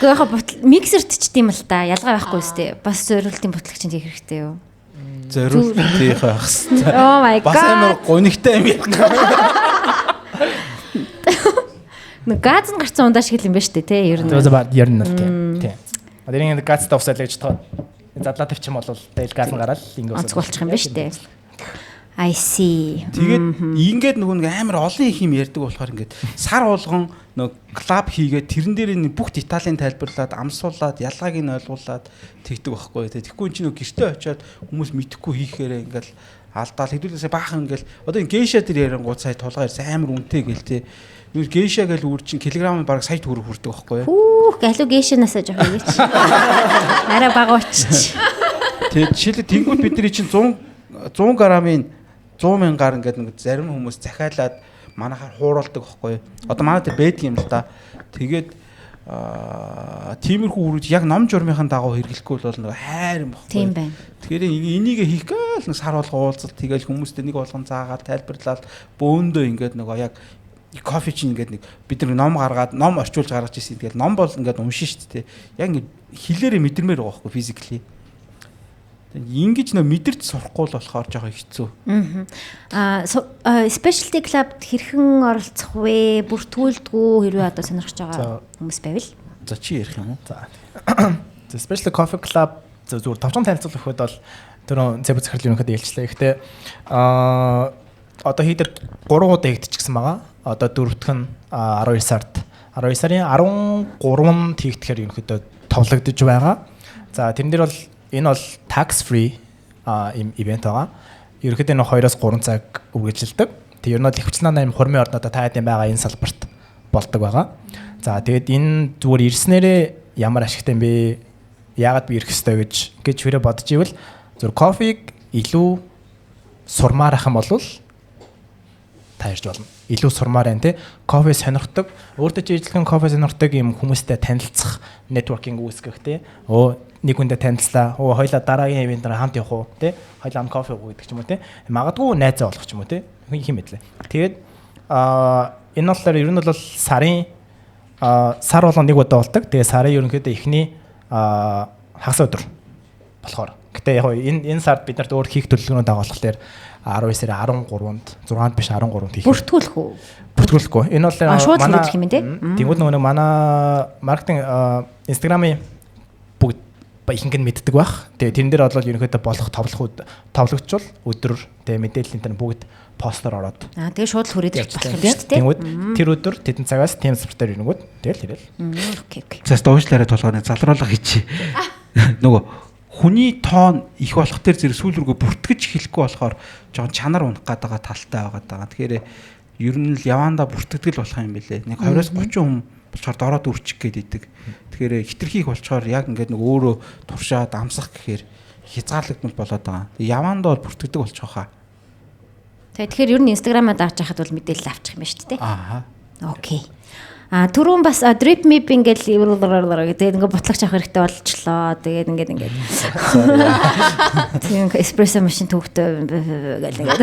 үгүй яха бутал миксерт ч тийм л та ялгаа байхгүй үстэй. Бас зориултын бутлагч нь хийх хэрэгтэй юу? Зориулт хийх байх хэвээр. Oh my Бас амар god. гонигтай юм ярих. Нэг газ нь гарсан ундаа шиг л юм байна шүү дээ, тэ ер нь. Тэр ба ер нь л тийм. Тийм. Одоо энэ газтай усаал гэж тоо задлаа тавьчих юм бол тэгэл газ нь гараад ингэ Онцгой болчих юм байна шүү дээ. I see. Тэгээд ингээд нөгөө нэг амар олон их юм ярьдаг болохоор ингээд сар болгон нөгөө клуб хийгээд тэрэн дээр энэ бүх деталийн тайлбарлаад амсуулаад ялгааг нь ойлгуулад тэгдэг байхгүй. Тэгэхгүй энэ чинь нөгөө гэртээ очиод хүмүүс мэдэхгүй хийхээрээ ингээд алдаал хэдүүлээсээ баахан ингээд одоо энэ гейша дээр ярангууд сая тулгаа ирсэн амар үнэтэй гээл те. Юу гейша гээл үр чинь килограмм бараг сая төгрөг хүрдэг байхгүй юу? Хүүх, галуу гейшнасаа жоох хийгээч. Арай бага уучч. Тэгээд жишээлбэл тэнгууд бидний чинь 100 грамын 100 мянгаар ингээд нэг зарим хүмүүс захиалаад манайхаар хууруулдаг байхгүй юу? Одоо манай дээр байдаг юм л да. Тэгээд тиймэрхүү үрүүд яг ном журмынхаа дагуу хэрэглэхгүй бол нэг хайр юм баггүй. Тийм байна. Тэгэхээр энийг хийх гээл нэг сар болго уулзалт тэгэл хүмүүстэй нэг болгон заагаад тайлбарлаад бөөндөө ингээд нөгөө яг кофе чинь ингээд нэг бид нар ном гаргаад ном орчуулж гаргаж ирсэн. Тэгэл ном бол ингээд уншин шүү дээ. Яг ингээд хэлээрээ мэдэрмээр байгаа байхгүй физикли. Ингэж нөө мэдэрч сурахгүй л болохоор жоохон хэцүү. Аа specialty club-д хэрхэн оролцох вэ? Бүртгүүлдэгүү хэрвээ одоо сонирхож байгаа хүмүүс байвал. За чи ярих юм уу? За. За Special Coffee Club зүгээр товчхон танилцуулах өгөхөд бол түрүүн Зэб захирал ерөнхийдөө хэлчлээ. Гэхдээ одоо хийдэд 3 удаа хийгдчихсэн байгаа. Одоо дөрөвдөх нь 12 сард 12 сарын 13-нд хийгдэхээр ерөнхийдөө товлогдож байгаа. За тэрэн дээр бол энэ бол tax free юм ивент байгаа. Ерөнхийдөө энэ 2-оос 3 цаг үргэлжилдэг. Тэг ер нь бол их хүчлэн 8 хурмын орнуудаа та хэдийн байгаа энэ салбарт болдог байгаа. За тэгээд энэ зүгээр ирснээрээ ямар ашигтай юм бэ? Яагаад би ирэх ёстой гэж хэрэг бодож ивэл зүгээр кофег илүү сурмаар ах юм бол та ирж болно. Илүү сурмаар байна те. Кофе сонирхдаг, өөртөө ч ижлэгэн кофе сонирхдаг юм хүмүүстэй танилцах, нэтворкинг үүсгэх те. Өө нэг хүнтэй танилцлаа. Өө хоёлаа дараагийн ивентээр хамт явах уу те. Хоёлаа ам кофе уух гэдэг ч юм уу те. Магадгүй найзаа олох ч юм уу те. Хин мэдлээ. Тэгээд Энэ болохоор ер нь бол сарын сар болгон нэг удаа болдог. Тэгээ сарын ерөнхийдөө эхний хагас өдөр болохоор. Гэтэ яг энэ сард бид нарт өөр хийх төлөвлөгөөнүүд байгаа болохоор 19 сарын 13-нд 6-нд биш 13-нд хийх. Бүртгүүлэх үү? Бүртгүүлэхгүй. Энэ бол манай юм тий. Тэнгүүд нөгөө манай маркетинг Instagram-ын бүгд ихэнх нь мэддэг байх. Тэгээ тэрэн дээр бол ерөнхийдөө болох товлохууд товлогдчвол өдөр тэгээ мэдээллийн тэр бүгд постоор ороод. Тэгээ шууд л хүрээд ирэх болох юм шүү дээ. Тэнгүүд тэр өдөр тэдэн цагаас team support-аар ирэнгүүд тэгэл хэрэл. Окей, окей. За уучлаарай толгойн залруулга хийчихье. Нөгөө хүний тоон их болох тэр зэрэг сүүл рүүгээ бүртгэж эхлэхгүй болохоор жоохон чанар унах гээд байгаа талтай байгаа даа. Тэгэхээр ер нь л явандаа бүртгэдэг л болох юм билэ. Нэг 20-30 хүн болохоор дороод үрчих гээд идэг. Тэгэхээр хитрхи их болчоор яг ингээд нэг өөрөө туршаад амсах гэхээр хязгаарлагдмал болоод байгаа. Явандаа бол бүртгэдэг болчих واخа. Тэгэхээр ер нь Instagram-аа дагж хахад бол мэдээлэл авчих юм ба шүү дээ. Аа. Окей. Түрүүн бас drip mip ингээл тэгээд ингээ бутлагч авах хэрэгтэй болчлоо. Тэгээд ингээд ингээд. Тийм эспрессо машин төвхтөө гэл ингээд.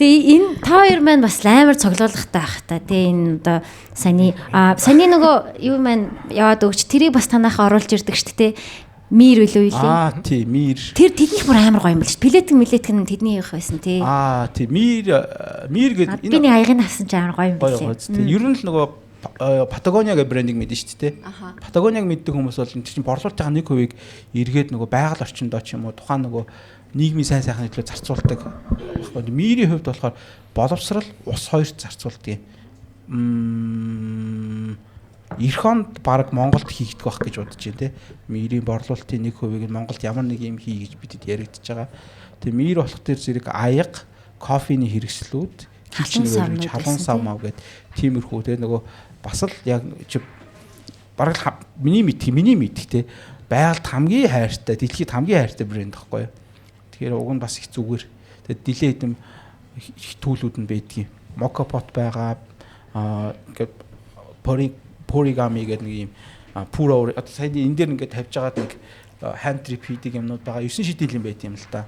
Тэгээ энэ та хоёр маань бас амар цоглуулгатай ах та. Тэгээ энэ одоо саяны саяны нөгөө юу маань яваад өгч тэрийг бас танаахан оруулж ирдэг шүү дээ. Мир үлээ үлээ. Тий, мир. Тэр тэднийх бүр амар гоё юм бэл шүү. Пилетик милетик нь тэднийх байсан тий. Тий, мир мир гэдэг энэ би нэг аягийг авсан чи амар гоё юм билээ. Тий. Ер нь л нөгөө Патагониа гэх брендинг мэдэн шүү дээ. Патагониаг мэддэг хүмүүс бол энэ чинь борлуулалтын 1%-ийг эргээд нөгөө байгаль орчиндөө ч юм уу тухайн нөгөө нийгмийн сайн сайхны төлөө зарцуулдаг байхгүй. Мирийн хувьд болохоор боловсрал ус хоёрт зарцуулдаг юм. Ирэх онд баг Монголд хийгдэх байх гэж бодож байна те. Мирийн борлуулалтын 1%-ийг нь Монголд ямар нэг юм хий гэж бидэд яригдж байгаа. Тэгээ мир болох тэр зэрэг аяга, кофений хэрэгслүүд, халуун сав мав гэд тиймэрхүү те нөгөө бас л яг чи бараг л миний мэдх те байгальд хамгийн хайртай, дэлхийд хамгийн хайртай брэнд байхгүй юу. Тэгэхээр уг нь бас их зүгээр. Тэгээд дилээ хэдэм төлүүд нь байдгийн. Мока пот байгаа ингээд поригами гэдэг нэг юм пуро одоо сая энэ дээр ингээд тавьж байгаад нэг hand drip хийдэг юмнууд байгаа. 9 шидэл юм байт юм л да.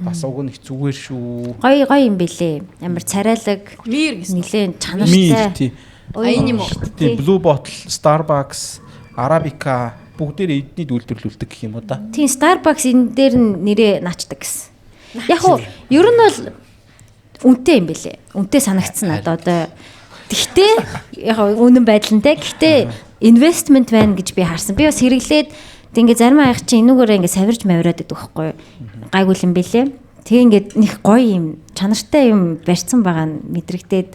Бас уг нь их зүгээр шүү. Гоё гоё юм бэлээ. Амар царайлаг. Мир гэсэн. Нилээн чанартай. Энэ юм уу? Тийм, Blue Bottle, Starbucks, Arabica бүгдээр эдний үйлдвэрлүүлдэг гэх юм уу да. Тийм, Starbucks энэ дээр нь нэрээ наачдаг гэсэн. Яг уу ер нь бол үнэтэй юм бэлээ. Үнэтэй санагдсан надад одоо. Тэгтээ яг үнэн байдал нь те. Гэхдээ investment байна гэж би харсан. Би бас хэрэглээд тэг ингээ зарим аяг чинь энүүгээрээ ингээ савирж мавираад идэх байхгүй юу. Гайгүй юм бэлээ. Тэг ингээд нэг гоё юм чанартай юм барьсан байгаа нь мэдрэгдээд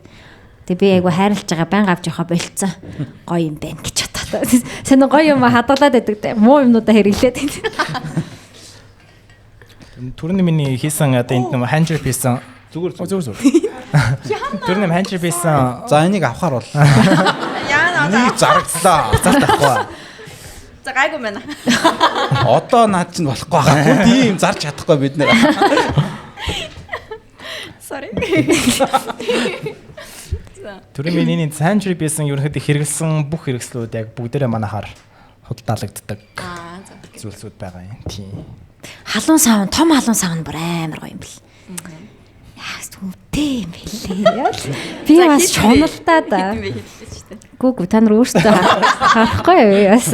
тэг би айгу хайрлаж байгаа байн авч явахаа болцсон. Гоё юм байна гэж бодоод. Сонин гоё юм хадгалаад байдаг те. Муу юмнуудаа хэрэглээд. Түрүүний миний хийсэн одоо энд нэг hand drip хийсэн зүгээр зүгээр. Түрүүний hand drip хийсэн. За энийг авахар бол. Яана нэг зарагдлаа. Зарт авахгүй. За гайгүй байна. Одоо наад чинь болохгүй байгаа. Тийм зарч чадахгүй бид нэр. Sorry. Түрүүний миний hand drip хийсэн ерөнхийдөө хэрэгэлсэн бүх хэрэгслүүд яг бүгдээрээ манахаар худалдаалагддаг. Зүйлсүүд байгаа юм. Тийм. Халуун савн, том халуун савн бүр амар гоё юм бэл. Яа, үнэтэй юм бэлээ. Би бас шуналдаа да. Гүү та нар өөрсдөө харахгүй юу бас.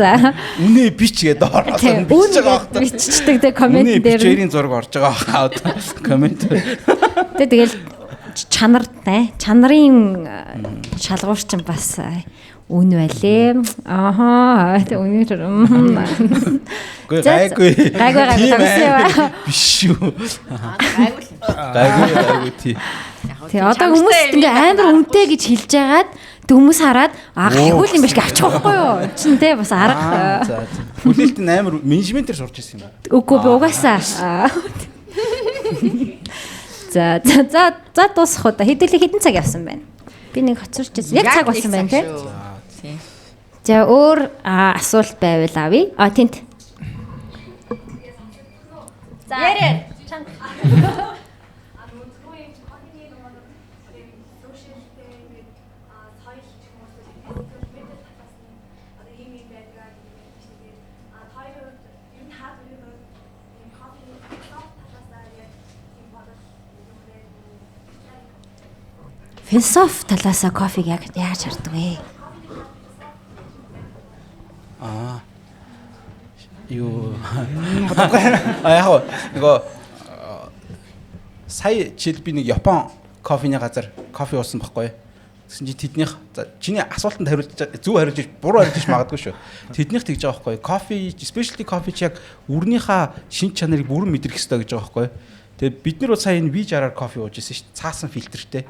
Үнэ бич гэдэг ороод бичиж байгаа бах та. Биччихдэг те коммент дээр. Үнэ бичээрийн зураг орж байгаа баха одоо коммент. Тэ тэгэл чанар те чанарын шалгуур чинь бас үн байлээ. Ахаа тэ үнээр. Үгүй гайгүй. Гайгүй гайгүй тавьсан юм. Биш шүү. Гайгүй л. Гайгүй гайгүй тий. Тий одоо хүмүүс ингээ амар үнэтэй гэж хэлж байгаад тэг хүмүүс хараад аа гайгүй юм биш гэж авчих байхгүй юу? Чин те бас арга. За хүлээлт нь амар менежментээр сурч ирсэн юм байна. Үгүй би угаасаа. За за за дуусах уу да. Хэдүүлээ хэдэн цаг явсан байна? Би нэг хоцорч ирсэн. Яг цаг болсон байна те. За өөр асуулт байвал авъя. А тэнт. За яриа. Чанга. Философи талаасаа кофег яг яаж хардаг вэ? Юу. Яг нөгөө сая жишээл би нэг Япон кофений газар кофе уусан байхгүй. Тэгсэн чи тэднийх за чиний асуултанд хариулж зөв хариулж буруу хариулж магадгүй шүү. Тэднийх тэгж байгаа байхгүй. Кофе specialty кофе чи яг үрнийхээ шин чанарыг бүрэн мэдрэх ёстой гэж байгаа байхгүй. Тэгээ бид нар бол сая энэ V60-аар кофе ууж ирсэн шүү дээ. Цаасан фильтртэй.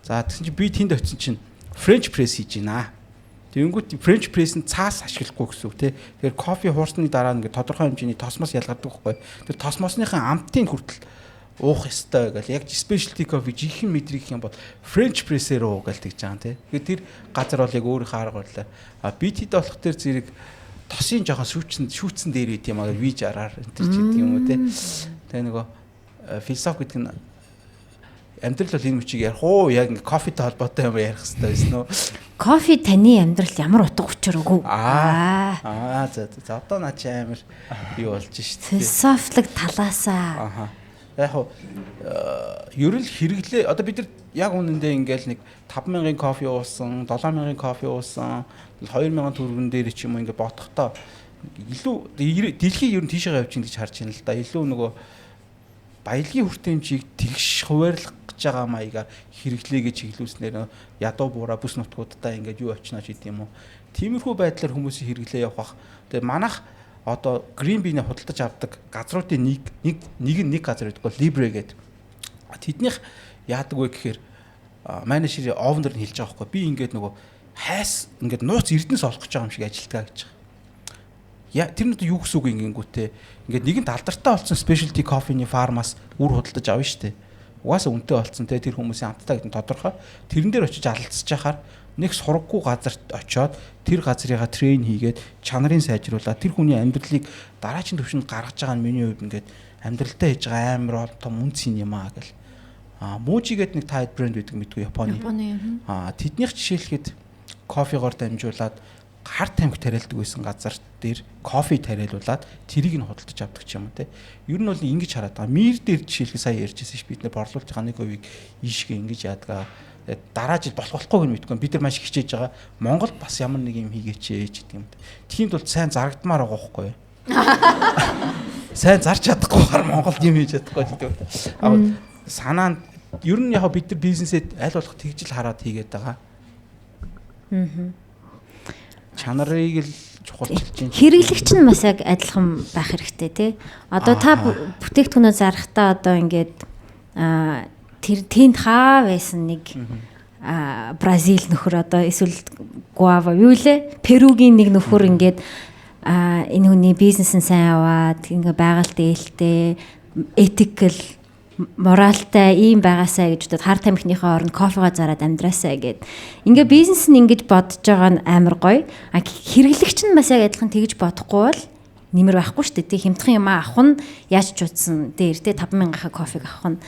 За тэгсэн чи би тэнд очисон чинь French press хийж байна. Тэгэнгүүт French press нь цаас ашиглахгүй гэсэн үг тий. Тэгэхээр кофе хуурсны дараа ингээд тодорхой хэмжээний тосмос ялгардаг байхгүй. Тэр тосмосныхаа амтын хүртэл уух ёстой гэл яг specialty coffee жинхэнэ мэдрэх юм бол French press-ээр уу гэл тэгж байгаа тий. Тэгэхээр тэр газар бол яг өөрийнхөө арга барилаар. А би тэд болох тэр зэрэг тосын жоохон шүүцэн дээр байт юм аа V60-аар энэ төр ч гэдэг юм уу тий. Тэгээ нөгөө философи гэдэг нь амьдрал бол энэ мөчийг ярих уу яг ингээ кофетэй холбоотой юм ярих хэрэгтэй байсан уу? Кофе таны амьдралд ямар утга учир өгөв? Аа за за одоо наа чи амар юу болж шít. Философик талаасаа. Аха. Яг хуу ер нь хэрэглээ одоо бид нар яг үнэндээ ингээл нэг 5000-ын кофе уусан, 7000-ын кофе уусан, 2000 төгрөгөн дээр ч юм уу ингээ бодохдоо илүү дэлхий ер нь тийшээ явж ин гэж харж байна л да. Илүү нөгөө баялагын хүртээмжийг тэгш хуваарлах гэж байгаа маягаар хэрэглээгээ чиглүүлснээр ядуу буура бүс нутгуудтай ингээд юу очно ч гэдэг юм уу. Тиймэрхүү байдлаар хүмүүсийн хэрэглээ явах бах. Тэгээ манайх одоо Green Bean-ийг худалдаж авдаг газруудын нэг газар байдаг бол Libre гэдэг. Тэднийх яадаг вэ гэхээр менежер овнер нь хэлж байгаа байхгүй. Би ингээд нөгөө хайс ингээд нууц эрдэнэс олох гэж байгаа юм шиг ажилтгаа гэж байгаа. Я тэр нь юу гэсэн үг ингэнгүүтээ ингээд нэгэнт алдартай болсон specialty coffee-ний фармаас үр худалдаж авна шүү дээ. Угаасаа үнэтэй болсон те тэр хүмүүсийн амттай гэдэг нь тодорхой. Тэрэн дээр очиж алалцж яхаар нэг сургаггүй газарт очиод тэр газрыгаа трейн хийгээд чанарын сайжруулаад тэр хүний амьдралыг дараагийн түвшинд гаргаж байгаа нь миний хувьд ингээд амьдралдаа хийж байгаа амар том үн цэн юм аа гэл. Аа Muji гэдэг нэг тайд брэнд байдаг мэдгүй Японы. Аа тэднийх жишээлхэд кофегоор дамжуулаад хар тамхи тариалдаг байсан газар дээр кофе тариалуулад тэрийг нь худалдаж авдаг ч юм уу те. Ер нь бол ингэж хараад байгаа. Мир дээр жишээлх сая ярьжсэн ш бид нэр борлуулалтынхаа 1%-ийг ийшгээ ингэж яадаг. Дараа жил болох болохгүй гэж мэдгүй. Бид нар маш их хичээж байгаа. Монгол бас ямар нэг юм хийгээч гэдэг юм. Тийм бол сайн зарагдмаар байгаа байхгүй юу? Сайн зарч чадахгүйгээр Монголд юм хийж чадахгүй гэдэг. Аа санаа нь ер нь яг бид нар бизнесээ аль болох тэгжил хараад хийгээд байгаа. Чанарыг л чухалчилж байна. Хэрэглэгч нь бас яг адилхан байх хэрэгтэй тий. Одоо та бүтээгдэхүүнөө зарахтаа одоо ингээд тэр тэнд хаа байсан нэг Бразил нөхөр одоо эсвэл Гуава юу лээ Перугийн нэг нөхөр ингээд энэ хүний бизнес нь сайн аваад ингээ байгальд ээлтэй этикл моралтай ийм байгаасаа гэж бодоод хар тамхиныхаа оронд кофегаа зараад амьдраасаа гэд. Ингээ бизнес нь ингэж бодож байгаа нь амар гоё. А хэрэглэгч нь бас яг адилхан тэгж бодохгүй бол нэмэр байхгүй шүү дээ. Тэг хямдхан юм авах нь яаж ч утсан дээр те 5000-ынхаа кофег авах нь.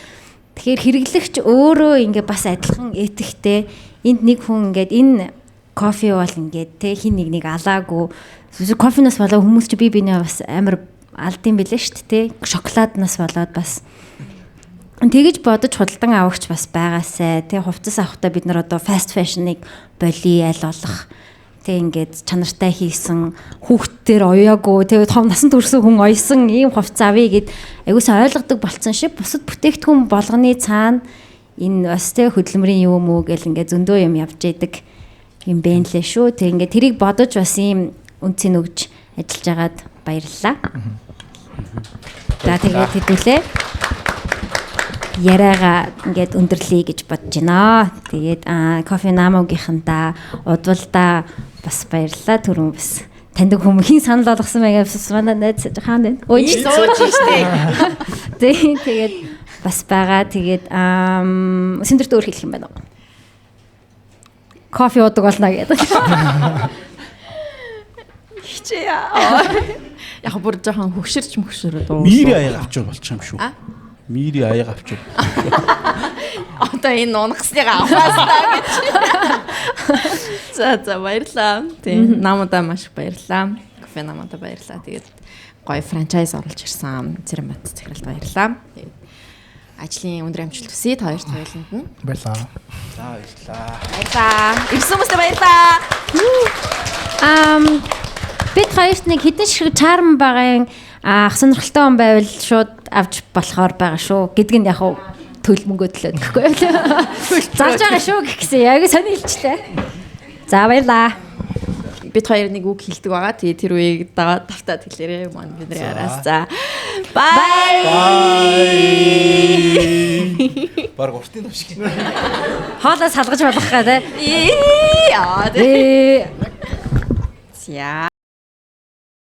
Тэгэхээр хэрэглэгч өөрөө ингээ бас адилхан этиктэй энд нэг хүн ингээд энэ кофе бол ингээд те хин нэг нэг алаагүй кофенаас болоо хүмүүс чи би бинээ бас амар алдсан билээ шүү дээ те шоколаднаас болоод бас тэгэж бодож худалдан авагч бас байгаасай. Тэ хувцас авахдаа бид нар одоо fast fashion-ыг болий аль болох тэ ингээд чанартай хийсэн хүүхдтэр оёагүй тэ том насан турш хүн оёсон ийм хувцас авъя гэд аягуулсан ойлгодог болцсон шиг бусад бүтээгдэхүүн болгоны цаана энэ бас тэ хөдөлмөрийн юм уу гэл ингээд зөндөө юм явж идэг юм бэ лээ шүү. Тэг ингээд тэрийг бодож бас ийм үнцийг өгж ажиллаж байгаад баярлалаа. За тэгээд хэдүүлээ яриагаа ингээд өндөрлөе гэж бодож байна. Тэгээд кофе намуугийнхандаа удвалдаа бас баярлалаа. Түрүүн бас таньдаг хүмүүс хин санал болгосон байгаа бас манай найз хаана байна? Өө сууж штэ. Тэгээд бас байгаа. Тэгээд сэндэрт өөр хэлэх юм байна уу? Кофе уудаг болно гэдэг. Хичээ. Яг бүр жоохон хөгшөрч мөгшөрөөд уу. Мири аяга авчвал болчих юм шүү. Мири аяга авчвал. Одоо энэ унагсныгаа авахаас та гэж. За за баярлалаа. Тийм намуудаа маш их баярлалаа. Кофе намуудаа баярлалаа. Тэгээд гоё франчайз оруулж ирсэн. Цэрэмбат захиралд баярлалаа. Тэгээд Ажлын өндөр амжилт хүсье та хоёрт хоёуланд нь. Баярлалаа. За баярлалаа. Баярлалаа. Ирсэн хүмүүстээ баярлалаа. Бид хоёрт нэг хэдэн шиг charm байгаа ах сонирхолтой хүн байвал шууд авч болохоор байгаа шүү. Гэдг нь яг уу төл мөнгө төлөөд гэхгүй юу. Зарж байгаа шүү гэх гэсэн яг сони хэлчлээ. За баярлаа. Бид хоёр нэг үг хэлдэг байгаа. Тэгээ тэр үеийг дагаад тавтаад хэлээрэй маань бидний араас. За. Bye. Bye. Бараг уртын төвшиг. Хоолоо салгаж болох га тий. Яа. Ээ. За.